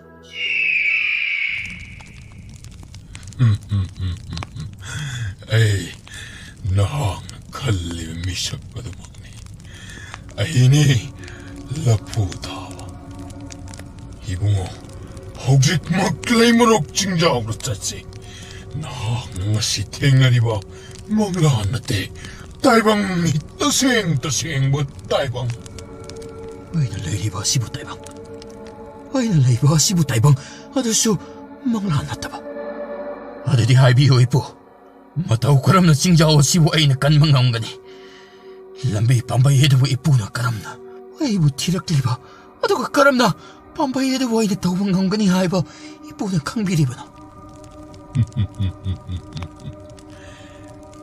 ꯑꯩ ꯅꯍꯥꯛꯅ ꯈꯜꯂꯤꯕ ꯃꯤꯁꯛ ꯑꯗꯨꯃꯛꯅꯤ꯫ ꯑꯩꯅꯤ ꯂꯐꯨ ꯊꯥꯕ꯫ ꯏꯕꯨꯡꯉꯣ, ꯍꯧꯖꯤꯛꯃꯛ ꯂꯩꯃꯔꯣꯛ ꯆꯤꯡꯖꯥꯎꯗ ꯆꯠꯁꯤ꯫ ꯅꯍꯥꯛꯅ ꯉꯁꯤ ꯊꯦꯡꯅꯔꯤꯕ ꯃꯪꯂꯥꯟ ꯅꯠꯇꯦ, ꯇꯥꯏꯕꯪꯅꯤ, ꯇꯁꯦꯡ ꯇꯁꯦꯡꯕ ꯇꯥꯏꯕꯪ꯫ ꯑꯩꯅ ꯂꯩꯔꯤꯕ ꯑꯁꯤꯕꯨ ꯇꯥꯏꯕꯪ, ꯑꯩꯅ ꯂꯩꯕ ꯑꯁꯤꯕꯨ ꯇꯥꯏꯕꯪ, ꯑꯗꯨꯁꯨ ꯃꯪꯂꯥꯟ ꯅꯠꯇꯕ꯫ ꯑꯗꯨꯗꯤ ꯍꯥꯏꯕꯤꯌꯨ ꯏꯄꯨ, ꯃꯇꯧ ꯀꯔꯝꯅ ꯆꯤꯡꯖꯥꯎ ꯑꯁꯤꯕꯨ ꯑꯩꯅ ꯀꯟꯕ ꯉꯝꯒꯅꯤ? ꯂꯝꯕꯤ ꯄꯥꯝꯕꯩ ꯑꯗꯨꯕꯨ ꯏꯄꯨꯅ ꯀꯔꯝꯅ ꯑꯩꯕꯨ ꯊꯤꯔꯛꯂꯤꯕ, ꯑꯗꯨꯒ ꯀꯔꯝꯅ ꯄꯥꯝꯕꯩ ꯑꯗꯨꯕꯨ ꯑꯩꯅ ꯇꯧꯕ ꯉꯝꯒꯅꯤ ꯍꯥꯏꯕ ꯏꯄꯨꯅ ꯈꯪꯕꯤꯔꯤꯕꯅꯣ?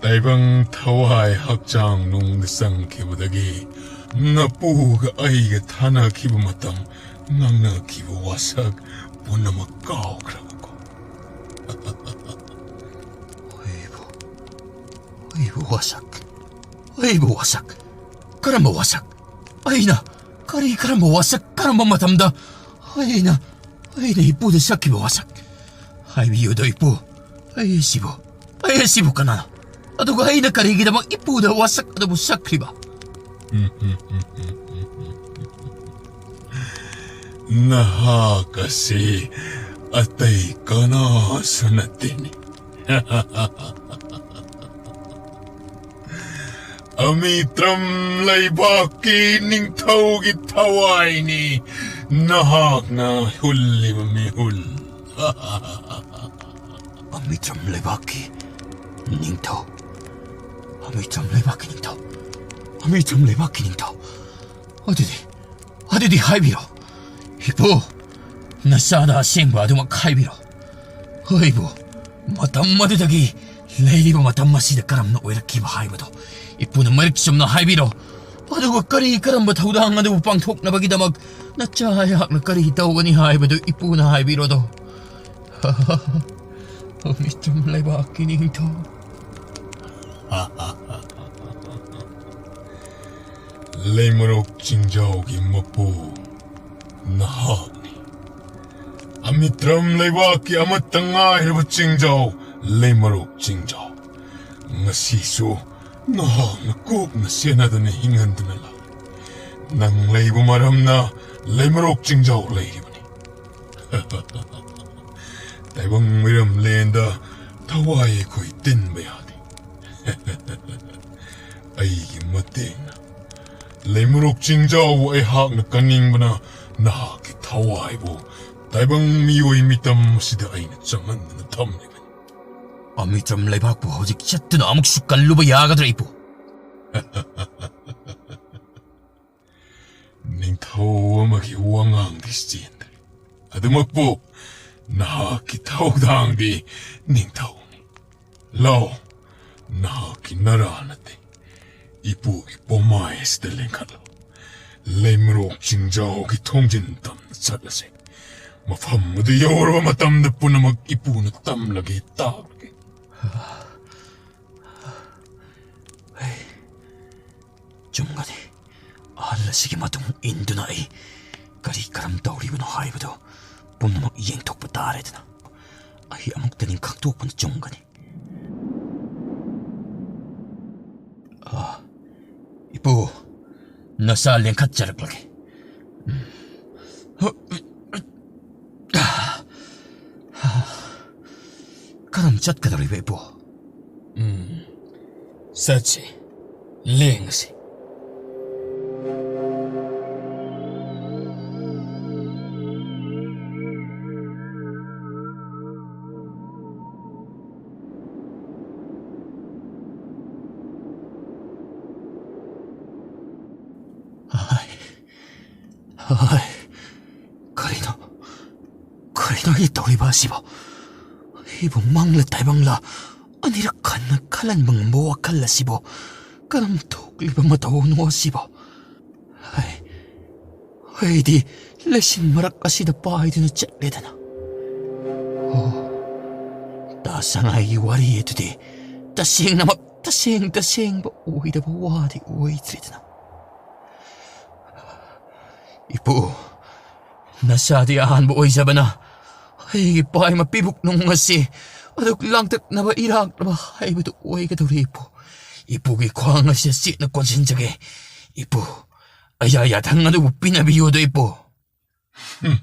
ꯇꯥꯏꯕꯪ ꯊꯋꯥꯏ ꯍꯛꯆꯥꯡ ꯅꯨꯡꯗ ꯆꯪꯈꯤꯕꯗꯒꯤ ꯅꯄꯨꯒ ꯑꯩꯒ ꯊꯥꯅꯈꯤꯕ ꯃꯇꯝ, ꯉꯥꯡꯅꯈꯤꯕ ꯋꯥꯁꯛ ꯄꯨꯝꯅꯃꯛ ꯀꯥꯎꯈ꯭ꯔꯕꯀꯣ? ꯑꯩꯕꯨ, ꯑꯩꯕꯨ ꯋꯥꯁꯛ, ꯑꯩꯕꯨ ꯋꯥꯁꯛ, ꯀꯔꯝꯕ ꯋꯥꯁꯛ? ꯑꯩꯅ ꯀꯔꯤ, ꯀꯔꯝꯕ ꯋꯥꯁꯛ, ꯀꯔꯝꯕ ꯃꯇꯝꯗ? ꯑꯩꯅ, ꯑꯩꯅ ꯏꯄꯨꯗ ꯁꯛꯈꯤꯕ ꯋꯥꯁꯛ? ꯍꯥꯏꯕꯤꯌꯨꯗꯣ ꯏꯄꯨ, ꯑꯩ ꯑꯁꯤꯕꯨ, ꯑꯩ ꯑꯁꯤꯕꯨ ꯀꯅꯥꯅꯣ? ꯑꯗꯨꯒ ꯑꯩꯅ ꯀꯔꯤꯒꯤꯗꯃꯛ ꯏꯄꯨꯗ ꯋꯥꯁꯛ ꯑꯗꯨꯕꯨ ꯁꯛꯈ꯭ꯔꯤꯕ? ꯅꯍꯥꯛ ꯑꯁꯤ ꯑꯇꯩ ꯀꯅꯥꯁꯨ ꯅꯠꯇꯦꯅꯦ꯫ ꯑꯃꯤꯇ꯭ꯔꯝ ꯂꯩꯕꯥꯛꯀꯤ ꯅꯤꯡꯊꯧꯒꯤ ꯊꯋꯥꯏꯅꯤ ꯅꯍꯥꯛꯅ ꯍꯨꯜꯂꯤꯕ ꯃꯤꯍꯨꯜ꯫ ꯑꯃꯤꯇ꯭ꯔꯝ ꯂꯩꯕꯥꯛꯀꯤ ꯅꯤꯡꯊꯧ꯫ ꯑꯃꯤꯇ꯭ꯔꯝ ꯂꯩꯕꯥꯛꯀꯤ ꯅꯤꯡꯊꯧ꯫ ꯑꯃꯤꯇ꯭ꯔꯝ ꯂꯩꯕꯥꯛꯀꯤ ꯅꯤꯡꯊꯧ꯫ ꯑꯗꯨꯗꯤ, ꯑꯗꯨꯗꯤ ꯍꯥꯏꯕꯤꯔꯣ꯫ ꯏꯄꯨ, ꯅꯆꯥꯗ ꯑꯁꯦꯡꯕ ꯑꯗꯨꯃꯛ ꯍꯥꯏꯕꯤꯔꯣ꯫ ꯑꯩꯕꯨ ꯃꯇꯝ ꯑꯗꯨꯗꯒꯤ ꯂꯩꯔꯤꯕ ꯃꯇꯝ ꯑꯁꯤꯗ ꯀꯔꯝꯅ ꯑꯣꯏꯔꯛꯈꯤꯕ ꯍꯥꯏꯕꯗꯣ ꯏꯄꯨꯅ ꯃꯔꯤꯛ ꯆꯨꯝꯅ ꯍꯥꯏꯕꯤꯔꯣ꯫ ꯑꯗꯨꯒ ꯀꯔꯤ ꯀꯔꯝꯕ ꯊꯧꯗꯥꯡ ꯑꯗꯨꯕꯨ ꯄꯥꯡꯊꯣꯛꯅꯕꯒꯤꯗꯃꯛ ꯅꯆꯥ ꯑꯩꯍꯥꯛꯅ ꯀꯔꯤ ꯇꯧꯒꯅꯤ ꯍꯥꯏꯕꯗꯨ ꯏꯄꯨꯅ ꯍꯥꯏꯕꯤꯔꯣꯗꯣ꯫ ꯑꯃꯤꯇ꯭ꯔꯝ ꯂꯩꯕꯥꯛꯀꯤ ꯅꯤꯡꯊꯧ꯫ ꯂꯩꯃꯔꯣꯛ ꯆꯤꯡꯖꯥꯎꯒꯤ ꯃꯄꯨ ꯅꯍꯥꯛꯅꯤ꯫ ꯑꯃꯤꯇ꯭ꯔꯝ ꯂꯩꯕꯥꯛꯀꯤ ꯑꯃꯠꯇ ꯉꯥꯏꯔꯕ ꯆꯤꯡꯖꯥꯎ, ꯂꯩꯃꯔꯣꯛ ꯆꯤꯡꯖꯥꯎ꯫ ꯉꯁꯤꯁꯨ ꯅꯍꯥꯛꯅ ꯀꯨꯞꯅ ꯁꯦꯟꯅꯗꯨꯅ ꯍꯤꯡꯍꯟꯗꯨꯅ ꯂꯥꯛꯂꯤ꯫ ꯅꯪ ꯂꯩꯕ ꯃꯔꯝꯅ ꯂꯩꯃꯔꯣꯛ ꯆꯤꯡꯖꯥꯎ ꯂꯩꯔꯤꯕꯅꯤ꯫ ꯇꯥꯏꯕꯪ ꯃꯤꯔꯝꯂꯦꯟꯗ ꯊꯋꯥꯏ ꯑꯩꯈꯣꯏ ꯇꯤꯟꯕ ꯌꯥꯗꯦ꯫ ꯑꯩꯒꯤ ꯃꯇꯦꯡꯅ ꯂꯩꯃꯔꯣꯛ ꯆꯤꯡꯖꯥꯎꯕꯨ ꯑꯩꯍꯥꯛꯅ ꯀꯟꯅꯤꯡꯕꯅ ꯅꯍꯥꯛꯀꯤ ꯊꯋꯥꯏꯕꯨ ꯇꯥꯏꯕꯪ ꯃꯤꯑꯣꯏ ꯃꯤꯇꯝ ꯑꯁꯤꯗ ꯑꯩꯅ ꯆꯪꯍꯟꯗꯨꯅ ꯊꯝꯂꯤꯕꯅꯤ꯫ ꯑꯃꯤꯇ꯭ꯔꯝ ꯂꯩꯕꯥꯛꯄꯨ ꯍꯧꯖꯤꯛ ꯆꯠꯇꯨꯅ ꯑꯃꯨꯛꯁꯨ ꯀꯜꯂꯨꯕ ꯌꯥꯒꯗ꯭ꯔꯥ ꯏꯄꯨ? ꯅꯤꯡꯊꯧ ꯑꯃꯒꯤ ꯋꯥꯉꯥꯡꯗꯤ ꯆꯦꯟꯗ꯭ꯔꯦ꯫ ꯑꯗꯨꯃꯛꯄꯨ ꯅꯍꯥꯛꯀꯤ ꯊꯧꯗꯥꯡꯗꯤ ꯅꯤꯡꯊꯧꯅꯤ꯫ ꯂꯥꯎ, ꯅꯍꯥꯛꯀꯤ ꯅꯔꯥ ꯅꯠꯇꯦ, ꯏꯄꯨꯒꯤ ꯄꯣꯃꯥꯏ ꯑꯁꯤꯗ ꯂꯦꯡꯈꯠꯂꯣ꯫ ꯂꯩꯃꯔꯣꯛ ꯆꯤꯡꯖꯥꯎꯒꯤ ꯊꯣꯡꯖꯤꯟ ꯇꯝꯅ ꯆꯠꯂꯁꯦ꯫ ꯃꯐꯝ ꯑꯗꯨ ꯌꯧꯔꯕ ꯃꯇꯝꯗ ꯄꯨꯝꯅꯃꯛ ꯏꯄꯨꯅ ꯇꯝꯂꯒꯦ, ꯇꯥꯛꯂꯒꯦ꯫ ꯆꯨꯝꯒꯅꯤ꯫ ꯑꯍꯜ ꯑꯁꯤꯒꯤ ꯃꯇꯨꯡ ꯏꯟꯗꯨꯅ ꯑꯩ ꯀꯔꯤ ꯀꯔꯝ ꯇꯧꯔꯤꯕꯅꯣ ꯍꯥꯏꯕꯗꯨ ꯄꯨꯝꯅꯃꯛ ꯌꯦꯡꯊꯣꯛꯄ ꯇꯥꯔꯦꯗꯅ꯫ ꯑꯩ ꯑꯃꯨꯛꯇ ꯅꯤꯡꯈꯪ ꯊꯣꯛꯄꯅ ꯆꯨꯝꯒꯅꯤ꯫ ꯑꯥ, ꯏꯄꯨ, ꯅꯁꯥ ꯂꯦꯡꯈꯠꯆꯔꯛꯂꯒꯦ꯫ ꯎꯝ꯫ ꯀꯔꯝ ꯆꯠꯀꯗꯧꯔꯤꯕ, ꯏꯄꯨ? ꯎꯝ, ꯆꯠꯁꯤ, ꯂꯦꯡꯉꯁꯤ꯫ ꯍꯥꯏ, ꯍꯥꯏ, ꯀꯔꯤꯅꯣ? ꯀꯔꯤꯅꯣ ꯑꯩ ꯇꯧꯔꯤꯕ ꯑꯁꯤꯕꯣ? ꯑꯩꯕꯨ ꯃꯪꯂ ꯇꯥꯏꯕꯪꯂ ꯑꯅꯤꯔꯛ ꯍꯟꯅ ꯈꯜꯍꯟꯕ ꯉꯝꯕ ꯋꯥꯈꯜ ꯑꯁꯤꯕꯨ ꯀꯔꯝ ꯊꯣꯛꯂꯤꯕ ꯃꯇꯧꯅꯣ ꯑꯁꯤꯕꯣ? ꯍꯩ, ꯑꯩꯗꯤ ꯂꯩꯆꯤꯟ ꯃꯔꯛ ꯑꯁꯤꯗ ꯄꯥꯏꯗꯨꯅ ꯆꯠꯂꯦꯗꯅ꯫ ꯑꯣ, ꯇꯥ ꯁꯉꯥꯏꯒꯤ ꯋꯥꯔꯤ ꯑꯗꯨꯗꯤ ꯇꯁꯦꯡꯅꯃꯛ, ꯇꯁꯦꯡ ꯇꯁꯦꯡꯕ ꯑꯣꯏꯗꯕ ꯋꯥꯗꯤ ꯑꯣꯏꯗ꯭ꯔꯦꯗꯅ꯫ ꯏꯄꯨ, ꯅꯆꯥꯗꯤ ꯑꯍꯥꯟꯕ ꯑꯣꯏꯖꯕꯅ ꯑꯩꯒꯤ ꯄꯥꯏ ꯃꯄꯤꯕꯨꯛ ꯅꯨꯡ ꯑꯁꯤ ꯑꯗꯨꯛ ꯂꯥꯡꯇꯛꯅꯕ ꯏꯔꯥꯛꯅꯕ ꯍꯥꯏꯕꯗꯨ ꯑꯣꯏꯒꯗꯧꯔꯤ, ꯏꯄꯨ꯫ ꯏꯄꯨꯒꯤ ꯈ꯭ꯋꯥꯡ ꯑꯁꯤ ꯆꯦꯠꯅ ꯀꯣꯟꯁꯤꯟꯖꯒꯦ꯫ ꯏꯄꯨ, ꯑꯌꯥ ꯌꯥꯊꯪ ꯑꯗꯨꯕꯨ ꯄꯤꯅꯕꯤꯌꯨ ꯑꯗꯨ, ꯏꯄꯨ꯫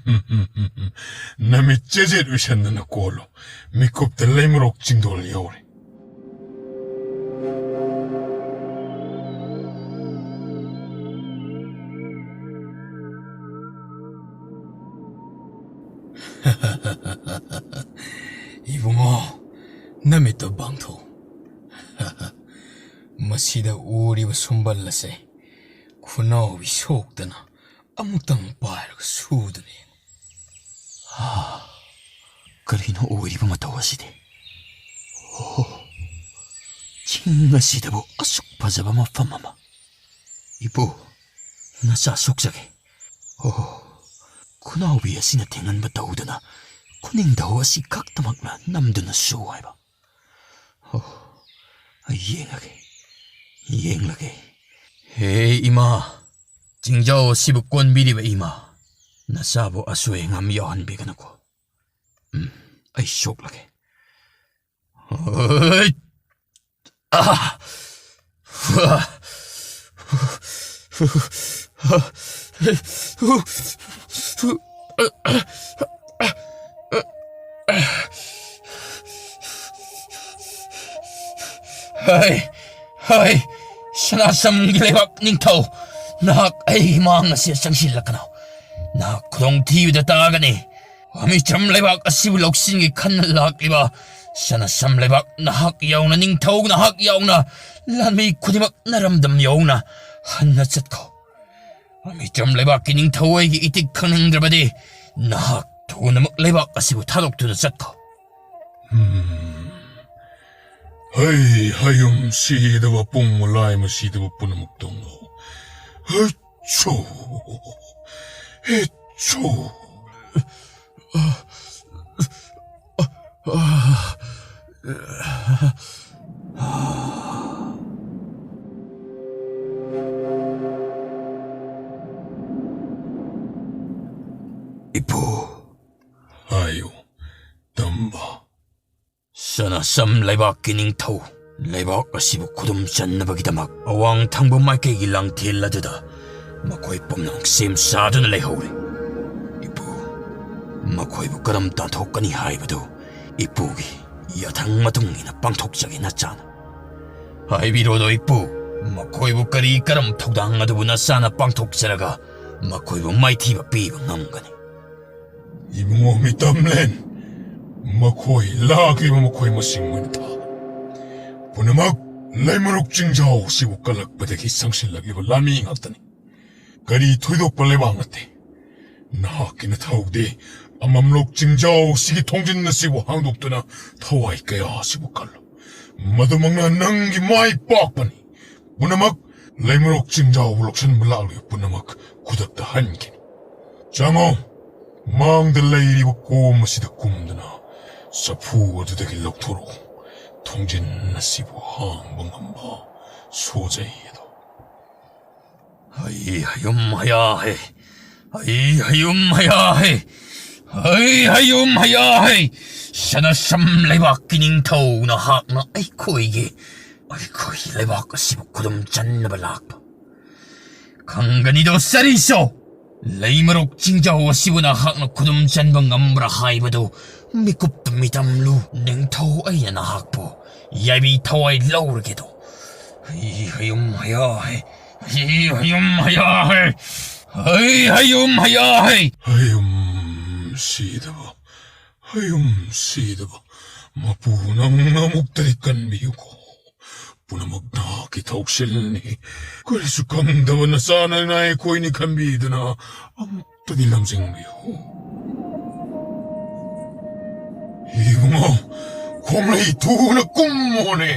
ꯅꯃꯤꯠ ꯆꯦꯖꯦꯠ ꯎꯏꯁꯟꯗꯅ ꯀꯣꯜꯂꯨ꯫ ꯃꯤꯀꯨꯞꯇ ꯂꯩꯃꯔꯣꯛ ꯆꯤꯡꯗꯣꯜ ꯌꯧꯔꯦ꯫ ꯏꯕꯨꯡꯉꯣ, ꯅꯃꯤꯠꯇꯣ ꯄꯥꯡꯊꯣꯛꯎ꯫ ꯃꯁꯤꯗ ꯎꯔꯤꯕ ꯁꯨꯝꯕꯜ ꯑꯁꯦ ꯈꯨꯅꯥꯎꯕꯤ ꯁꯣꯛꯇꯅ ꯑꯃꯨꯛꯇꯪ ꯄꯥꯏꯔꯒ ꯁꯨꯗꯨꯅ ꯌꯦꯡꯉꯨ꯫ ꯍꯥ, ꯀꯔꯤꯅꯣ ꯑꯣꯏꯔꯤꯕ ꯃꯇꯧ ꯑꯁꯤꯗꯤ? ꯑꯣ, ꯆꯤꯡ ꯑꯁꯤꯗꯕꯨ ꯑꯁꯨꯛ ꯐꯖꯕ ꯃꯐꯝ ꯑꯃ꯫ ꯏꯄꯨ, ꯅꯆꯥ ꯁꯣꯛꯆꯒꯦ꯫ ꯑꯣ, ꯈꯨꯅꯥꯎꯕꯤ ꯑꯁꯤꯅ ꯊꯦꯡꯍꯟꯕ ꯇꯧꯗꯨꯅ ꯈꯨꯅꯤꯡꯊꯧ ꯑꯁꯤ ꯈꯛꯇꯃꯛꯅ ꯅꯝꯗꯨꯅ ꯁꯨ ꯍꯥꯏꯕ꯫ ꯑꯣ, ꯑꯩ ꯌꯦꯡꯂꯒꯦ, ꯌꯦꯡꯂꯒꯦ꯫ ꯍꯦ ꯏꯃꯥ, ꯆꯤꯡꯖꯥꯎ ꯑꯁꯤꯕꯨ ꯀꯣꯟꯕꯤꯔꯤꯕ ꯏꯃꯥ, ꯅꯆꯥꯕꯨ ꯑꯁꯣꯏ ꯑꯉꯥꯝ ꯌꯥꯎꯍꯟꯕꯤꯒꯅꯨꯀꯣ꯫ ꯎꯝ, ꯑꯩ ꯁꯣꯛꯂꯒꯦ꯫ ꯍꯣꯏ꯫ ꯑꯥ! ꯍꯩ, ꯍꯩ, ꯁꯅꯥꯁꯝꯒꯤ ꯂꯩꯕꯥꯛ ꯅꯤꯡꯊꯧ, ꯅꯍꯥꯛ ꯑꯩꯒꯤ ꯃꯥꯡ ꯑꯁꯤꯗ ꯆꯪꯁꯤꯜꯂꯛꯀꯅꯨ꯫ ꯅꯍꯥꯛ ꯈꯨꯗꯣꯡꯊꯤꯕꯗ ꯇꯥꯒꯅꯤ꯫ ꯑꯃꯤꯆꯝ ꯂꯩꯕꯥꯛ ꯑꯁꯤꯕꯨ ꯂꯧꯁꯤꯟꯒꯦ ꯈꯟꯅ ꯂꯥꯛꯂꯤꯕ ꯁꯅꯥꯁꯝ ꯂꯩꯕꯥꯛ ꯅꯍꯥꯛ ꯌꯥꯎꯅ, ꯅꯤꯡꯊꯧ ꯅꯍꯥꯛ ꯌꯥꯎꯅ, ꯂꯥꯟꯃꯤ ꯈꯨꯗꯤꯡꯃꯛ ꯅꯔꯝꯗꯝ ꯌꯧꯅ ꯍꯟꯅ ꯆꯠꯈꯣ꯫ ꯑꯃꯤꯆꯝ ꯂꯩꯕꯥꯛꯀꯤ ꯅꯤꯡꯊꯧ ꯑꯩꯒꯤ ꯏꯇꯤꯛ ꯈꯪꯅꯤꯡꯗ꯭ꯔꯕꯗꯤ ꯅꯍꯥꯛ ꯊꯨꯅꯃꯛ ꯂꯩꯕꯥꯛ ꯑꯁꯤꯕꯨ ꯊꯥꯗꯣꯛꯇꯨꯅ ꯆꯠꯈꯣ꯫ ꯎꯝ꯫ ꯍꯩ, ꯍꯌꯨꯝ ꯁꯤꯗꯕ ꯄꯨꯡ ꯃꯨꯂꯥꯏ ꯃꯁꯤꯗꯕ ꯄꯨꯝꯅꯃꯛ ꯇꯣꯡꯂꯣ꯫ ꯍꯩ, ꯁꯨ! ꯍꯦ, ꯁꯨ! ꯏꯄꯨ꯫ ꯍꯥꯏꯌꯨ, ꯇꯝꯕ꯫ ꯁꯅꯥꯁꯝ ꯂꯩꯕꯥꯛꯀꯤ ꯅꯤꯡꯊꯧ ꯂꯩꯕꯥꯛ ꯑꯁꯤꯕꯨ ꯈꯨꯗꯨꯝ ꯆꯟꯅꯕꯒꯤꯗꯃꯛ ꯑꯋꯥꯡ ꯊꯪꯕ ꯃꯥꯏꯀꯩꯒꯤ ꯂꯥꯡꯊꯦꯜ ꯑꯗꯨꯗ ꯃꯈꯣꯏ ꯄꯨꯝꯅꯃꯛ ꯁꯦꯝ ꯁꯥꯗꯨꯅ ꯂꯩꯍꯧꯔꯦ꯫ ꯏꯄꯨ, ꯃꯈꯣꯏꯕꯨ ꯀꯔꯝ ꯇꯥꯟꯊꯣꯛꯀꯅꯤ ꯍꯥꯏꯕꯗꯨ ꯏꯄꯨꯒꯤ ꯌꯥꯊꯪ ꯃꯇꯨꯡ ꯏꯟꯅ ꯄꯥꯡꯊꯣꯛꯆꯒꯦ ꯅꯆꯥꯅ꯫ ꯍꯥꯏꯕꯤꯔꯣꯗꯣ ꯏꯄꯨ, ꯃꯈꯣꯏꯕꯨ ꯀꯔꯤ ꯀꯔꯝ ꯊꯧꯗꯥꯡ ꯑꯗꯨꯕꯨ ꯅꯆꯥꯅ ꯄꯥꯡꯊꯣꯛꯆꯔꯒ ꯃꯈꯣꯏꯕꯨ ꯃꯥꯏꯊꯤꯕ ꯄꯤꯕ ꯉꯝꯒꯅꯤ? ꯏꯕꯨꯡꯉꯣ ꯃꯤꯇꯝꯂꯦꯟ, ꯃꯈꯣꯏ ꯂꯥꯛꯂꯤꯕ ꯃꯈꯣꯏ ꯃꯁꯤꯡ ꯑꯣꯏꯅ ꯊꯥ꯫ ꯄꯨꯝꯅꯃꯛ ꯂꯩꯃꯔꯨꯛ ꯆꯤꯡꯖꯥꯎ ꯑꯁꯤꯕꯨ ꯀꯜꯂꯛꯄꯗꯒꯤ ꯆꯪꯁꯤꯜꯂꯛꯂꯤꯕ ꯂꯥꯟꯃꯤ ꯉꯥꯛꯇꯅꯤ꯫ ꯀꯔꯤ ꯊꯣꯏꯗꯣꯛꯄ ꯂꯩꯕꯥꯛ ꯅꯠꯇꯦ꯫ ꯅꯍꯥꯛꯀꯤ ꯅꯊꯧꯗꯤ ꯑꯃꯝꯂꯣꯛ ꯆꯤꯡꯖꯥꯎ ꯑꯁꯤꯒꯤ ꯊꯣꯡꯖꯤꯟ ꯑꯁꯤꯕꯨ ꯍꯥꯡꯗꯣꯛꯇꯨꯅ ꯊꯋꯥꯏ ꯀꯌꯥ ꯑꯁꯤꯕꯨ ꯀꯜꯂꯨ꯫ ꯃꯗꯨꯃꯛꯅ ꯅꯪꯒꯤ ꯃꯥꯏ ꯄꯥꯛꯄꯅꯤ꯫ ꯄꯨꯝꯅꯃꯛ ꯂꯩꯃꯔꯣꯛ ꯆꯤꯡꯖꯥꯎꯕ ꯂꯧꯁꯤꯟꯕ ꯂꯥꯛꯂꯤꯕ ꯄꯨꯝꯅꯃꯛ ꯈꯨꯗꯛꯇ ꯍꯟꯈꯤ꯫ "ꯆꯪꯉꯣ! ꯃꯥꯡꯗ ꯂꯩꯔꯤꯕ ꯀꯣꯝ ꯑꯁꯤꯗ ꯀꯨꯝꯗꯨꯅ ꯆꯐꯨ ꯑꯗꯨꯗꯒꯤ ꯂꯧꯊꯣꯔꯛꯎ꯫ ꯊꯣꯡꯖꯤꯟ ꯑꯁꯤꯕꯨ ꯍꯥꯡꯕ ꯉꯝꯕ ꯁꯣꯖꯩ ꯑꯗꯣ"꯫ ꯍꯩ ꯍꯌꯨꯝ ꯍꯌꯥ ꯍꯩ꯫ ꯍꯩ ꯍꯌꯨꯝ ꯍꯌꯥ ꯍꯩ꯫ ꯍꯩ ꯍꯌꯨꯝ ꯍꯌꯥ ꯍꯩ꯫ ꯁꯅꯥꯁꯝ ꯂꯩꯕꯥꯛꯀꯤ ꯅꯤꯡꯊꯧ ꯅꯍꯥꯛꯅ ꯑꯩꯈꯣꯏꯒꯤ, ꯑꯩꯈꯣꯏꯒꯤ ꯂꯩꯕꯥꯛ ꯑꯁꯤꯕꯨ ꯈꯨꯗꯨꯝ ꯆꯟꯅꯕ ꯂꯥꯛꯄ꯫ ꯈꯪꯒꯅꯤꯗꯣ ꯁꯔꯤꯁꯣ! ꯂꯩꯃꯔꯣꯛ ꯆꯤꯡꯖꯥꯎ ꯑꯁꯤꯕꯨ ꯅꯍꯥꯛꯅ ꯈꯨꯗꯨꯝ ꯆꯟꯕ ꯉꯝꯕ꯭ꯔꯥ ꯍꯥꯏꯕꯗꯨ ꯃꯤꯀꯨꯞꯇ ꯃꯤꯇꯝꯂꯨ꯫ ꯅꯤꯡꯊꯧ ꯑꯩꯅ ꯅꯍꯥꯛꯄꯨ ꯌꯥꯏꯕꯤ ꯊꯋꯥꯏ ꯂꯧꯔꯒꯦꯗꯣ꯫ ꯍꯩ ꯍꯌꯨꯝ ꯍꯌꯥ ꯍꯩ꯫ ꯍꯩ ꯍꯌꯨꯝ ꯍꯌꯥ ꯍꯩ꯫ ꯍꯩ ꯍꯌꯨꯝ ꯍꯌꯥ ꯍꯩ꯫ ꯍꯌꯨꯝ ꯁꯤꯗꯕ, ꯍꯌꯨꯝ ꯁꯤꯗꯕ ꯃꯄꯨ, ꯅꯪꯅ ꯑꯃꯨꯛꯇꯗꯤ ꯀꯟꯕꯤꯌꯨꯀꯣ꯫ ꯄꯨꯝꯅꯃꯛ ꯅꯍꯥꯛꯀꯤ ꯊꯧꯁꯤꯜꯅꯤ꯫ ꯀꯔꯤꯁꯨ ꯈꯪꯗꯕ ꯅꯆꯥꯅ ꯑꯩꯈꯣꯏꯅꯤ ꯈꯟꯕꯤꯗꯨꯅ ꯑꯃꯨꯛꯇꯗꯤ ꯂꯝꯖꯤꯡꯕꯤꯌꯨ꯫ ꯏꯕꯨꯡꯉꯣ, ꯈꯣꯡꯂꯩ ꯊꯨꯅ ꯀꯨꯝꯃꯣꯅꯦ꯫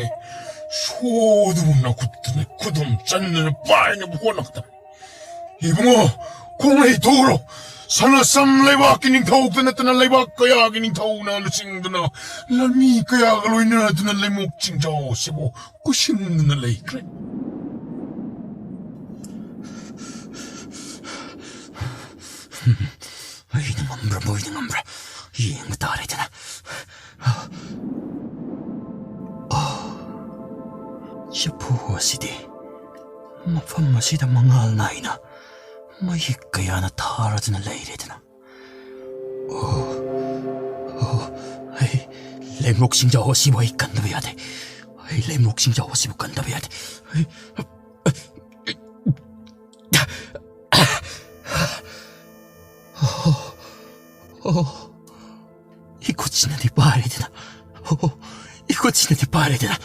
ꯁꯣꯗꯨꯕꯨ ꯅꯈꯨꯠꯇꯨꯅ ꯈꯨꯗꯨꯝ ꯆꯟꯗꯨꯅ ꯄꯥꯏꯅꯕ ꯍꯣꯠꯅꯒꯗꯕꯅꯤ꯫ ꯏꯕꯨꯡꯉꯣ, ꯈꯣꯡꯂꯩ ꯊꯨꯔꯣ꯫ ꯁꯅꯥꯁꯝ ꯂꯩꯕꯥꯛꯀꯤ ꯅꯤꯡꯊꯧꯇ ꯅꯠꯇꯅ ꯂꯩꯕꯥꯛ ꯀꯌꯥꯒꯤ ꯅꯤꯡꯊꯧꯅ ꯂꯨꯆꯤꯡꯗꯨꯅ ꯂꯥꯟꯃꯤ ꯀꯌꯥꯒ ꯂꯣꯏꯅꯗꯨꯅ ꯂꯩꯃꯣꯛ ꯆꯤꯡꯖꯥꯎ ꯑꯁꯤꯕꯨ ꯀꯣꯏꯁꯤꯟꯗꯨꯅ ꯂꯩꯈ꯭ꯔꯦ꯫ ꯑꯩꯅ ꯉꯝꯕ꯭ꯔꯥ, ꯃꯣꯏꯅ ꯉꯝꯕ꯭ꯔꯥ? ꯌꯦꯡꯕ ꯇꯥꯔꯦꯗꯅ꯫ ꯑꯥ, ꯆꯐꯨ ꯑꯁꯤꯗꯤ ꯃꯐꯝ ꯑꯁꯤꯗ ꯃꯉꯥꯜ ꯅꯥꯏꯅ ꯃꯌꯦꯛ ꯀꯌꯥꯅ ꯊꯥꯔꯗꯨꯅ ꯂꯩꯔꯦꯗꯅ꯫ ꯑꯣ, ꯑꯣ, ꯑꯩ ꯂꯩꯃꯣꯛ ꯆꯤꯡꯖꯥꯎ ꯑꯁꯤꯕꯨ ꯑꯩ ꯀꯟꯗꯕ ꯌꯥꯗꯦ꯫ ꯑꯩ ꯂꯩꯃꯣꯛ ꯆꯤꯡꯖꯥꯎ ꯑꯁꯤꯕꯨ ꯀꯟꯗꯕ ꯌꯥꯗꯦ꯫ ꯑꯩ, ꯑꯣ, ꯑꯣ, ꯏꯈꯨꯠꯁꯤꯅꯗꯤ ꯄꯥꯏꯔꯦꯗꯅ꯫ ꯑꯣ, ꯏꯈꯨꯠꯁꯤꯅꯗꯤ ꯄꯥꯏꯔꯦꯗꯅ꯫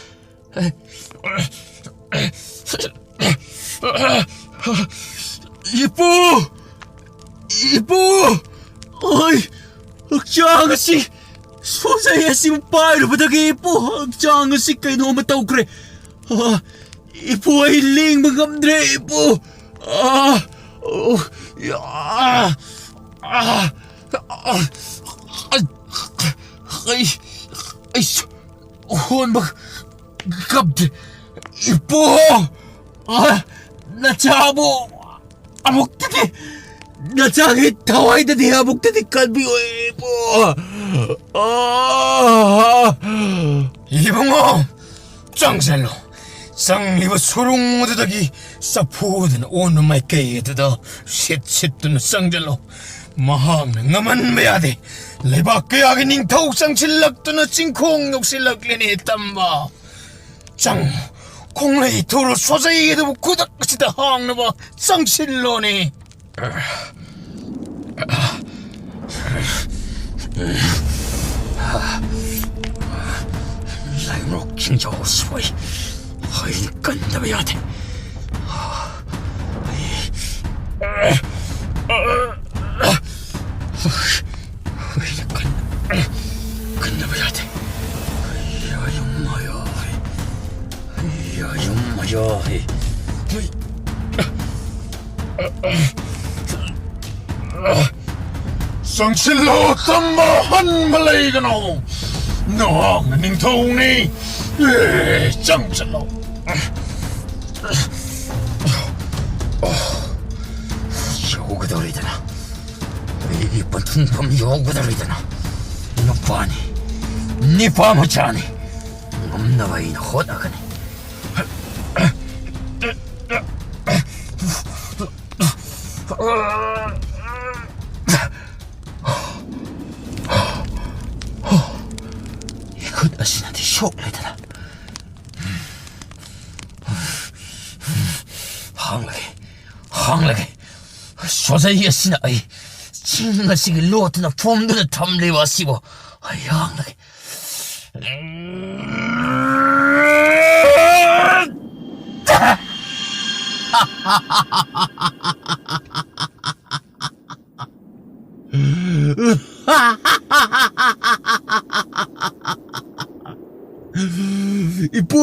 ꯏꯄꯨ! ꯏꯄꯨ! ꯑꯣꯏ! ꯍꯛꯆꯥꯡ ꯑꯁꯤ, ꯁꯣꯖꯩ ꯑꯁꯤꯕꯨ ꯄꯥꯏꯔꯨꯕꯗꯒꯤ ꯏꯄꯨ, ꯍꯛꯆꯥꯡ ꯑꯁꯤ ꯀꯩꯅꯣꯝꯃ ꯇꯧꯈ꯭ꯔꯦ꯫ ꯑ, ꯏꯄꯨ, ꯑꯩ ꯂꯦꯡꯕ ꯉꯝꯗ꯭ꯔꯦ, ꯏꯄꯨ꯫ ꯑꯥ, ꯑꯣ, ꯌꯥ, ꯑꯥ, ꯑꯥ, ꯑꯩ, ꯑꯩ ꯍꯣꯟꯕ ꯉꯝꯗ꯭ꯔꯦ꯫ ꯏꯄꯨ! ꯑꯥ, ꯅꯆꯥꯕꯨ ꯑꯃꯨꯛꯇꯗꯤ, ꯅꯆꯥꯒꯤ ꯊꯋꯥꯏꯗꯗꯤ ꯑꯃꯨꯛꯇꯗꯤ ꯀꯟꯕꯤꯌꯨ, ꯏꯄꯨ꯫ ꯑꯥ! ꯏꯕꯨꯡꯉꯣ, ꯆꯪꯁꯤꯜꯂꯣ꯫ ꯆꯪꯂꯤꯕ ꯁꯨꯔꯨꯡ ꯑꯗꯨꯗꯒꯤ ꯆꯐꯨꯗꯨꯅ ꯑꯣꯟꯕ ꯃꯥꯏꯀꯩ ꯑꯗꯨꯗ ꯁꯤꯠ ꯁꯤꯠꯇꯨꯅ ꯆꯪꯁꯤꯜꯂꯣ꯫ ꯃꯍꯥꯛꯅ ꯉꯝꯍꯟꯕ ꯌꯥꯗꯦ꯫ ꯂꯩꯕꯥꯛ ꯀꯌꯥꯒꯤ ꯅꯤꯡꯊꯧ ꯆꯪꯁꯤꯜꯂꯛꯇꯨꯅ ꯆꯤꯡꯈꯣꯡ ꯌꯧꯁꯤꯜꯂꯛꯂꯦꯅꯦ, ꯇꯝꯕ꯫ ꯆꯪꯉꯨ, ꯈꯣꯡꯂꯩ ꯊꯨꯔꯨ ꯁꯣꯖꯩ ꯑꯗꯨꯕꯨ ꯈꯨꯗꯛ ꯑꯁꯤꯗ ꯍꯥꯡꯅꯕ ꯆꯪꯁꯤꯜꯂꯣꯅꯦ꯫ ꯂꯥꯏꯃꯣꯛ ꯆꯤꯡꯖꯥꯎ ꯁꯣꯏ, ꯑꯩ ꯀꯟꯗꯕ ꯌꯥꯗꯦ꯫ ꯑꯩ ꯀꯟ-, ꯀꯟꯗꯕ ꯌꯥꯗꯦ꯫ ꯑꯩ ꯑꯌꯨꯝ ꯃꯌꯥꯏ, ꯑꯩ ꯑꯌꯨꯝ ꯃꯌꯥꯏ꯫ ꯆꯪꯁꯤꯜꯂꯣ, ꯇꯝꯕ, ꯍꯟꯕ ꯂꯩꯒꯅꯣ꯫ ꯅꯍꯥꯛꯅ ꯅꯤꯡꯊꯧꯅꯤ꯫ ꯑꯦ, ꯆꯪꯁꯤꯜꯂꯣ꯫ ꯌꯧꯒꯗꯧꯔꯤꯗꯅ, ꯑꯩꯒꯤ ꯄꯟꯊꯨꯡꯐꯝ ꯌꯧꯒꯗꯧꯔꯤꯗꯅ꯫ ꯅꯨꯄꯥꯅꯤ, ꯅꯤꯄꯥ ꯃꯆꯥꯅꯤ꯫ ꯉꯝꯅꯕ ꯑꯩꯅ ꯍꯣꯠꯅꯒꯅꯤ꯫ ꯏꯈꯨꯠ ꯑꯁꯤꯅꯗꯤ ꯁꯣꯛꯂꯦꯗꯅ꯫ ꯍꯥꯡꯂꯒꯦ, ꯍꯥꯡꯂꯒꯦ꯫ ꯁꯣꯖꯩ ꯑꯁꯤꯅ ꯑꯩ ꯆꯤꯡ ꯑꯁꯤꯒꯤ ꯂꯣꯠꯇꯨꯅ ꯐꯨꯝꯗꯨꯅ ꯊꯝꯂꯤꯕ ꯑꯁꯤꯕꯨ ꯑꯩ ꯍꯥꯡꯂꯒꯦ꯫ ꯏꯄꯨ!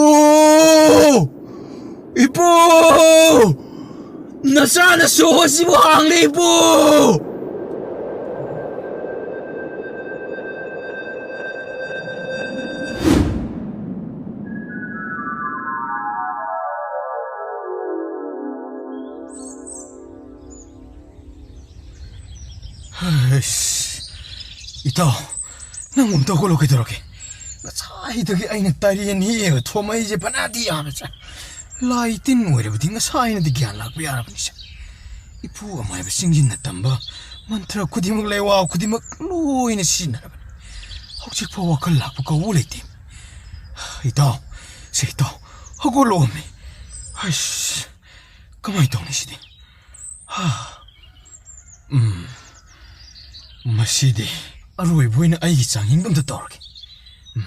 ꯏꯄꯨ! ꯅꯆꯥꯅꯁꯨ ꯑꯁꯤꯕꯨ ꯍꯥꯡꯂꯦ, ꯏꯄꯨ! ꯑꯁ, ꯏꯇꯥꯎ, ꯅꯪꯕꯨ ꯑꯝꯇ ꯍꯧꯒꯠꯂꯣ, ꯀꯩꯗꯧꯔꯒꯦ? ꯉꯁꯥꯏꯗꯒꯤ ꯑꯩꯅ ꯇꯥꯏꯔꯦꯟ ꯍꯦꯛꯑꯒ ꯊꯣꯝꯃꯛꯏꯁꯦ ꯐꯅꯗꯤ ꯌꯥꯝꯃꯦ꯫ ꯂꯥꯏ ꯇꯤꯟ ꯑꯣꯏꯔꯕꯗꯤ ꯉꯁꯥꯏꯅꯗꯤ ꯒ꯭ꯌꯥꯟ ꯂꯥꯛꯄ ꯌꯥꯔꯕꯅꯤꯁꯦ꯫ ꯏꯄꯨ ꯑꯃꯥꯏꯕ ꯆꯤꯡꯖꯤꯟꯅ ꯇꯝꯕ ꯃꯟꯇ꯭ꯔ ꯈꯨꯗꯤꯡꯃꯛ, ꯂꯩꯋꯥ ꯈꯨꯗꯤꯡꯃꯛ ꯂꯣꯏꯅ ꯁꯤꯖꯤꯟꯅꯔꯕꯅꯤ꯫ ꯍꯧꯖꯤꯛꯐꯥꯎ ꯋꯥꯈꯜ ꯂꯥꯛꯄ ꯀꯧꯕ ꯂꯩꯇꯦ꯫ ꯏꯇꯥꯎ, ꯁꯦ ꯏꯇꯥꯎ, ꯍꯧꯒꯠꯂꯛꯑꯣꯃꯤ꯫ ꯑꯁ, ꯀꯃꯥꯏꯅ ꯇꯧꯅꯤ ꯁꯤꯗꯤ? ꯍꯥ꯫ ꯎꯝ꯫ ꯃꯁꯤꯗꯤ ꯑꯔꯣꯏꯕ ꯑꯣꯏꯅ ꯑꯩꯒꯤ ꯆꯥꯡꯌꯦꯡꯗ ꯑꯝꯇ ꯇꯧꯔꯒꯦ꯫ ꯎꯝ꯫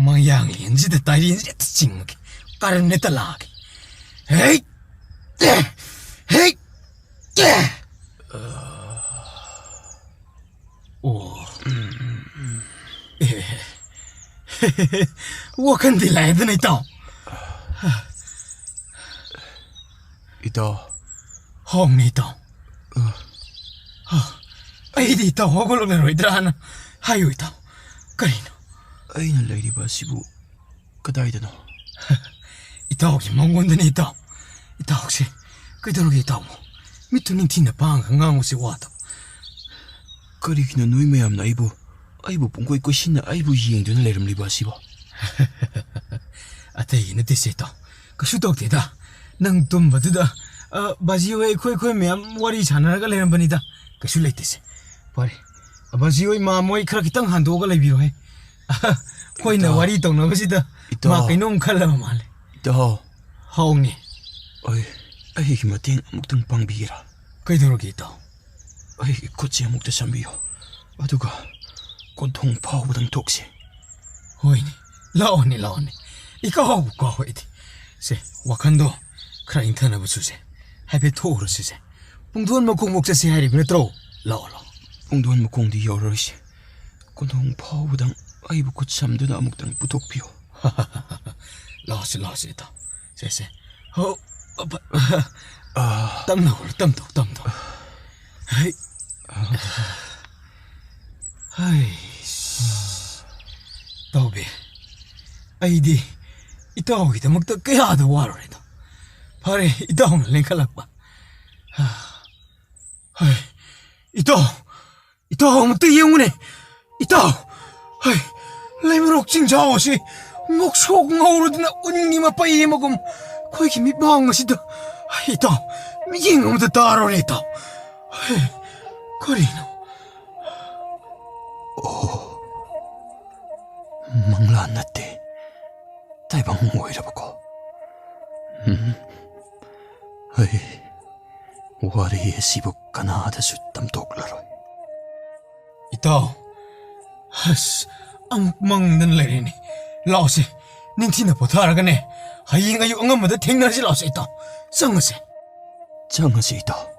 ꯃꯌꯥꯡꯂꯦꯟꯁꯤꯗ ꯇꯥꯏꯔꯦꯟꯁꯤ ꯍꯦꯛꯇ ꯆꯤꯡꯉꯒꯦ꯫ ꯀꯔꯟ ꯍꯦꯛꯇ ꯂꯥꯛꯑꯒꯦ꯫ ꯍꯦꯛ! ꯍꯦꯛ! ꯑꯣ꯫ ꯎꯝ, ꯎꯝ, ꯎꯝ꯫ ꯑꯦ꯫ ꯋꯥꯈꯟꯗꯤ ꯂꯥꯛꯑꯦꯗꯅ, ꯏꯇꯥꯎ꯫ ꯏꯇꯥꯎ꯫ ꯍꯥꯎꯅꯦ, ꯏꯇꯥꯎ꯫ ꯑ꯫ ꯍ, ꯑꯩꯗꯤ ꯏꯇꯥꯎ ꯍꯧꯒꯠꯂꯛꯂꯔꯣꯏꯗ꯭ꯔꯥꯅ꯫ ꯍꯥꯏꯌꯨ, ꯏꯇꯥꯎ꯫ ꯀꯔꯤꯅꯣ? ꯑꯩꯅ ꯂꯩꯔꯤꯕ ꯑꯁꯤꯕꯨ ꯀꯗꯥꯏꯗꯅꯣ? ꯏꯇꯥꯎꯒꯤ ꯃꯪꯉꯣꯟꯗꯅꯤ, ꯏꯇꯥꯎ꯫ ꯏꯇꯥꯎꯁꯦ ꯀꯩꯗꯧꯔꯒꯦ, ꯏꯇꯥꯎꯕꯨ? ꯃꯤꯠꯇꯨ ꯅꯤꯡꯊꯤꯅ ꯄꯥꯡꯉꯒ ꯉꯥꯡꯉꯨꯁꯦ, ꯋꯥꯗꯣ꯫ ꯀꯔꯤꯒꯤꯅꯣ ꯅꯣꯏ ꯃꯌꯥꯝꯅ ꯑꯩꯕꯨ, ꯑꯩꯕꯨ ꯄꯨꯡꯀꯣꯏ ꯀꯣꯏꯁꯤꯟꯅ ꯑꯩꯕꯨ ꯌꯦꯡꯗꯨꯅ ꯂꯩꯔꯝꯂꯤꯕ ꯑꯁꯤꯕꯣ? ꯑꯇꯩꯒꯤ ꯅꯠꯇꯦꯁꯦ, ꯏꯇꯥꯎ꯫ ꯀꯩꯁꯨ ꯇꯧꯗꯦꯗ꯫ ꯅꯪ ꯇꯨꯝꯕꯗꯨꯗ, ꯑ, ꯕꯥꯖꯤ ꯍꯣꯏ, ꯑꯩꯈꯣꯏ, ꯑꯩꯈꯣꯏ ꯃꯌꯥꯝ ꯋꯥꯔꯤ ꯁꯥꯟꯅꯔꯒ ꯂꯩꯔꯝꯕꯅꯤꯗ꯫ ꯀꯩꯁꯨ ꯂꯩꯇꯦꯁꯦ꯫ ꯐꯔꯦ꯫ ꯕꯥꯖꯤ ꯍꯣꯏ, ꯃꯥꯝ ꯍꯣꯏ ꯈꯔ ꯈꯤꯇꯪ ꯍꯟꯗꯣꯛꯑꯒ ꯂꯩꯕꯤꯔꯣꯍꯦ꯫ ꯑꯩꯈꯣꯏꯅ ꯏꯇꯥꯎ꯫ ꯋꯥꯔꯤ ꯇꯧꯅꯕꯁꯤꯗ ꯏꯇꯥꯎ꯫ ꯃꯥ ꯀꯩꯅꯣꯝ ꯈꯜꯂꯕ ꯃꯥꯜꯂꯦ꯫ ꯏꯇꯥꯎ꯫ ꯍꯥꯎꯅꯦ꯫ ꯑꯩ, ꯑꯩꯒꯤ ꯃꯇꯦꯡ ꯑꯃꯨꯛꯇꯪ ꯄꯥꯡꯕꯤꯒꯦꯔꯥ? ꯀꯩꯗꯧꯔꯒꯦ, ꯏꯇꯥꯎ? ꯑꯩꯒꯤ ꯈꯨꯠꯁꯦ ꯑꯃꯨꯛꯇ ꯁꯝꯕꯤꯌꯨ꯫ ꯑꯗꯨꯒ ꯀꯣꯟꯊꯣꯡ ꯐꯥꯎꯕꯗꯪ ꯊꯣꯛꯁꯤ꯫ ꯍꯣꯏꯅꯦ, ꯂꯥꯛꯑꯣꯅꯦ, ꯂꯥꯛꯑꯣꯅꯦ꯫ ꯏꯀꯥꯎꯕꯨ ꯀꯥꯎꯋꯦ ꯑꯩꯗꯤ꯫ ꯁꯦ, ꯋꯥꯈꯟꯗꯣ ꯈꯔ ꯏꯪꯊꯅꯕꯁꯨ ꯁꯦ꯫ ꯍꯥꯏꯐꯦꯠ ꯊꯣꯛꯎꯔꯁꯤꯁꯦ꯫ ꯄꯨꯡꯗꯣꯟ ꯃꯈꯣꯡꯕꯣꯛ ꯆꯠꯁꯦ ꯍꯥꯏꯔꯤꯕ ꯅꯠꯇ꯭ꯔꯣ? ꯂꯥꯛꯑꯣ, ꯂꯥꯛꯑꯣ꯫ ꯄꯨꯡꯗꯣꯟ ꯃꯈꯣꯡꯗꯤ ꯌꯧꯔꯔꯣꯏꯁꯦ꯫ ꯀꯣꯟꯊꯣꯡ ꯐꯥꯎꯕꯗꯪ ꯑꯩꯕꯨ ꯈꯨꯠ ꯁꯝꯗꯨꯅ ꯑꯃꯨꯛꯇꯪ ꯄꯨꯊꯣꯛꯄꯤꯌꯨ꯫ ꯂꯥꯛꯑꯣꯁꯦ, ꯂꯥꯛꯑꯣꯁꯦ, ꯏꯇꯥꯎ꯫ ꯁꯦ, ꯁꯦ꯫ ꯑꯣ, ꯑ, ꯇꯞꯅ ꯍꯧꯔꯣ, ꯇꯞꯅ ꯇꯧ, ꯇꯞꯅ ꯇꯧ꯫ ꯍꯩ꯫ ꯍꯩ꯫ ꯇꯥꯎꯕꯤ, ꯑꯩꯗꯤ ꯏꯇꯥꯎꯒꯤꯗꯃꯛꯇ ꯀꯌꯥꯗ ꯋꯥꯔꯨꯔꯦꯗꯣ꯫ ꯐꯔꯦ, ꯏꯇꯥꯎꯅ ꯂꯦꯡꯈꯠꯂꯛꯄ꯫ ꯍꯩ, ꯏꯇꯥꯎ, ꯏꯇꯥꯎ, ꯑꯃꯨꯛꯇ ꯌꯦꯡꯉꯨꯅꯦ꯫ ꯏꯇꯥꯎ, ꯍꯩ, ꯂꯩꯃꯔꯣꯛ ꯆꯤꯡꯖꯥꯎ ꯑꯁꯤ ꯉꯧꯁꯣꯛ ꯉꯧꯔꯗꯨꯅ ꯎꯟꯒꯤ ꯃꯄꯩ ꯑꯃꯒꯨꯝ ꯑꯩꯈꯣꯏꯒꯤ ꯃꯤꯠꯃꯥꯡ ꯑꯁꯤꯗ, ꯍꯩ, ꯏꯇꯥꯎ, ꯃꯤꯠꯌꯦꯡ ꯑꯃꯗ ꯇꯥꯔꯣꯅꯦ, ꯏꯇꯥꯎ꯫ ꯍꯩ, ꯀꯔꯤꯅꯣ? ꯑꯣ, ꯃꯪꯂꯥꯟ ꯅꯠꯇꯦ, ꯇꯥꯏꯕꯪ ꯑꯣꯏꯔꯕꯀꯣ꯫ ꯎꯝ, ꯑꯩ ꯋꯥꯔꯤ ꯑꯁꯤꯕꯨ ꯀꯅꯥꯗꯁꯨ ꯇꯝꯊꯣꯛꯂꯔꯣꯏ꯫ ꯏꯇꯥꯎ, ꯑꯁ, ꯑꯃꯨꯛ ꯃꯪꯗꯅ ꯂꯩꯔꯦꯅꯦ꯫ ꯂꯥꯛꯑꯣꯁꯦ, ꯅꯤꯡꯊꯤꯅ ꯄꯣꯊꯥꯔꯒꯅꯦ, ꯍꯌꯦꯡ ꯑꯌꯨꯛ ꯑꯉꯟꯕꯗ ꯊꯦꯡꯅꯔꯁꯤ꯫ ꯂꯥꯛꯑꯣꯁꯦ, ꯏꯇꯥꯎ, ꯆꯪꯉꯁꯦ꯫ ꯆꯪꯉꯁꯤ, ꯏꯇꯥꯎ꯫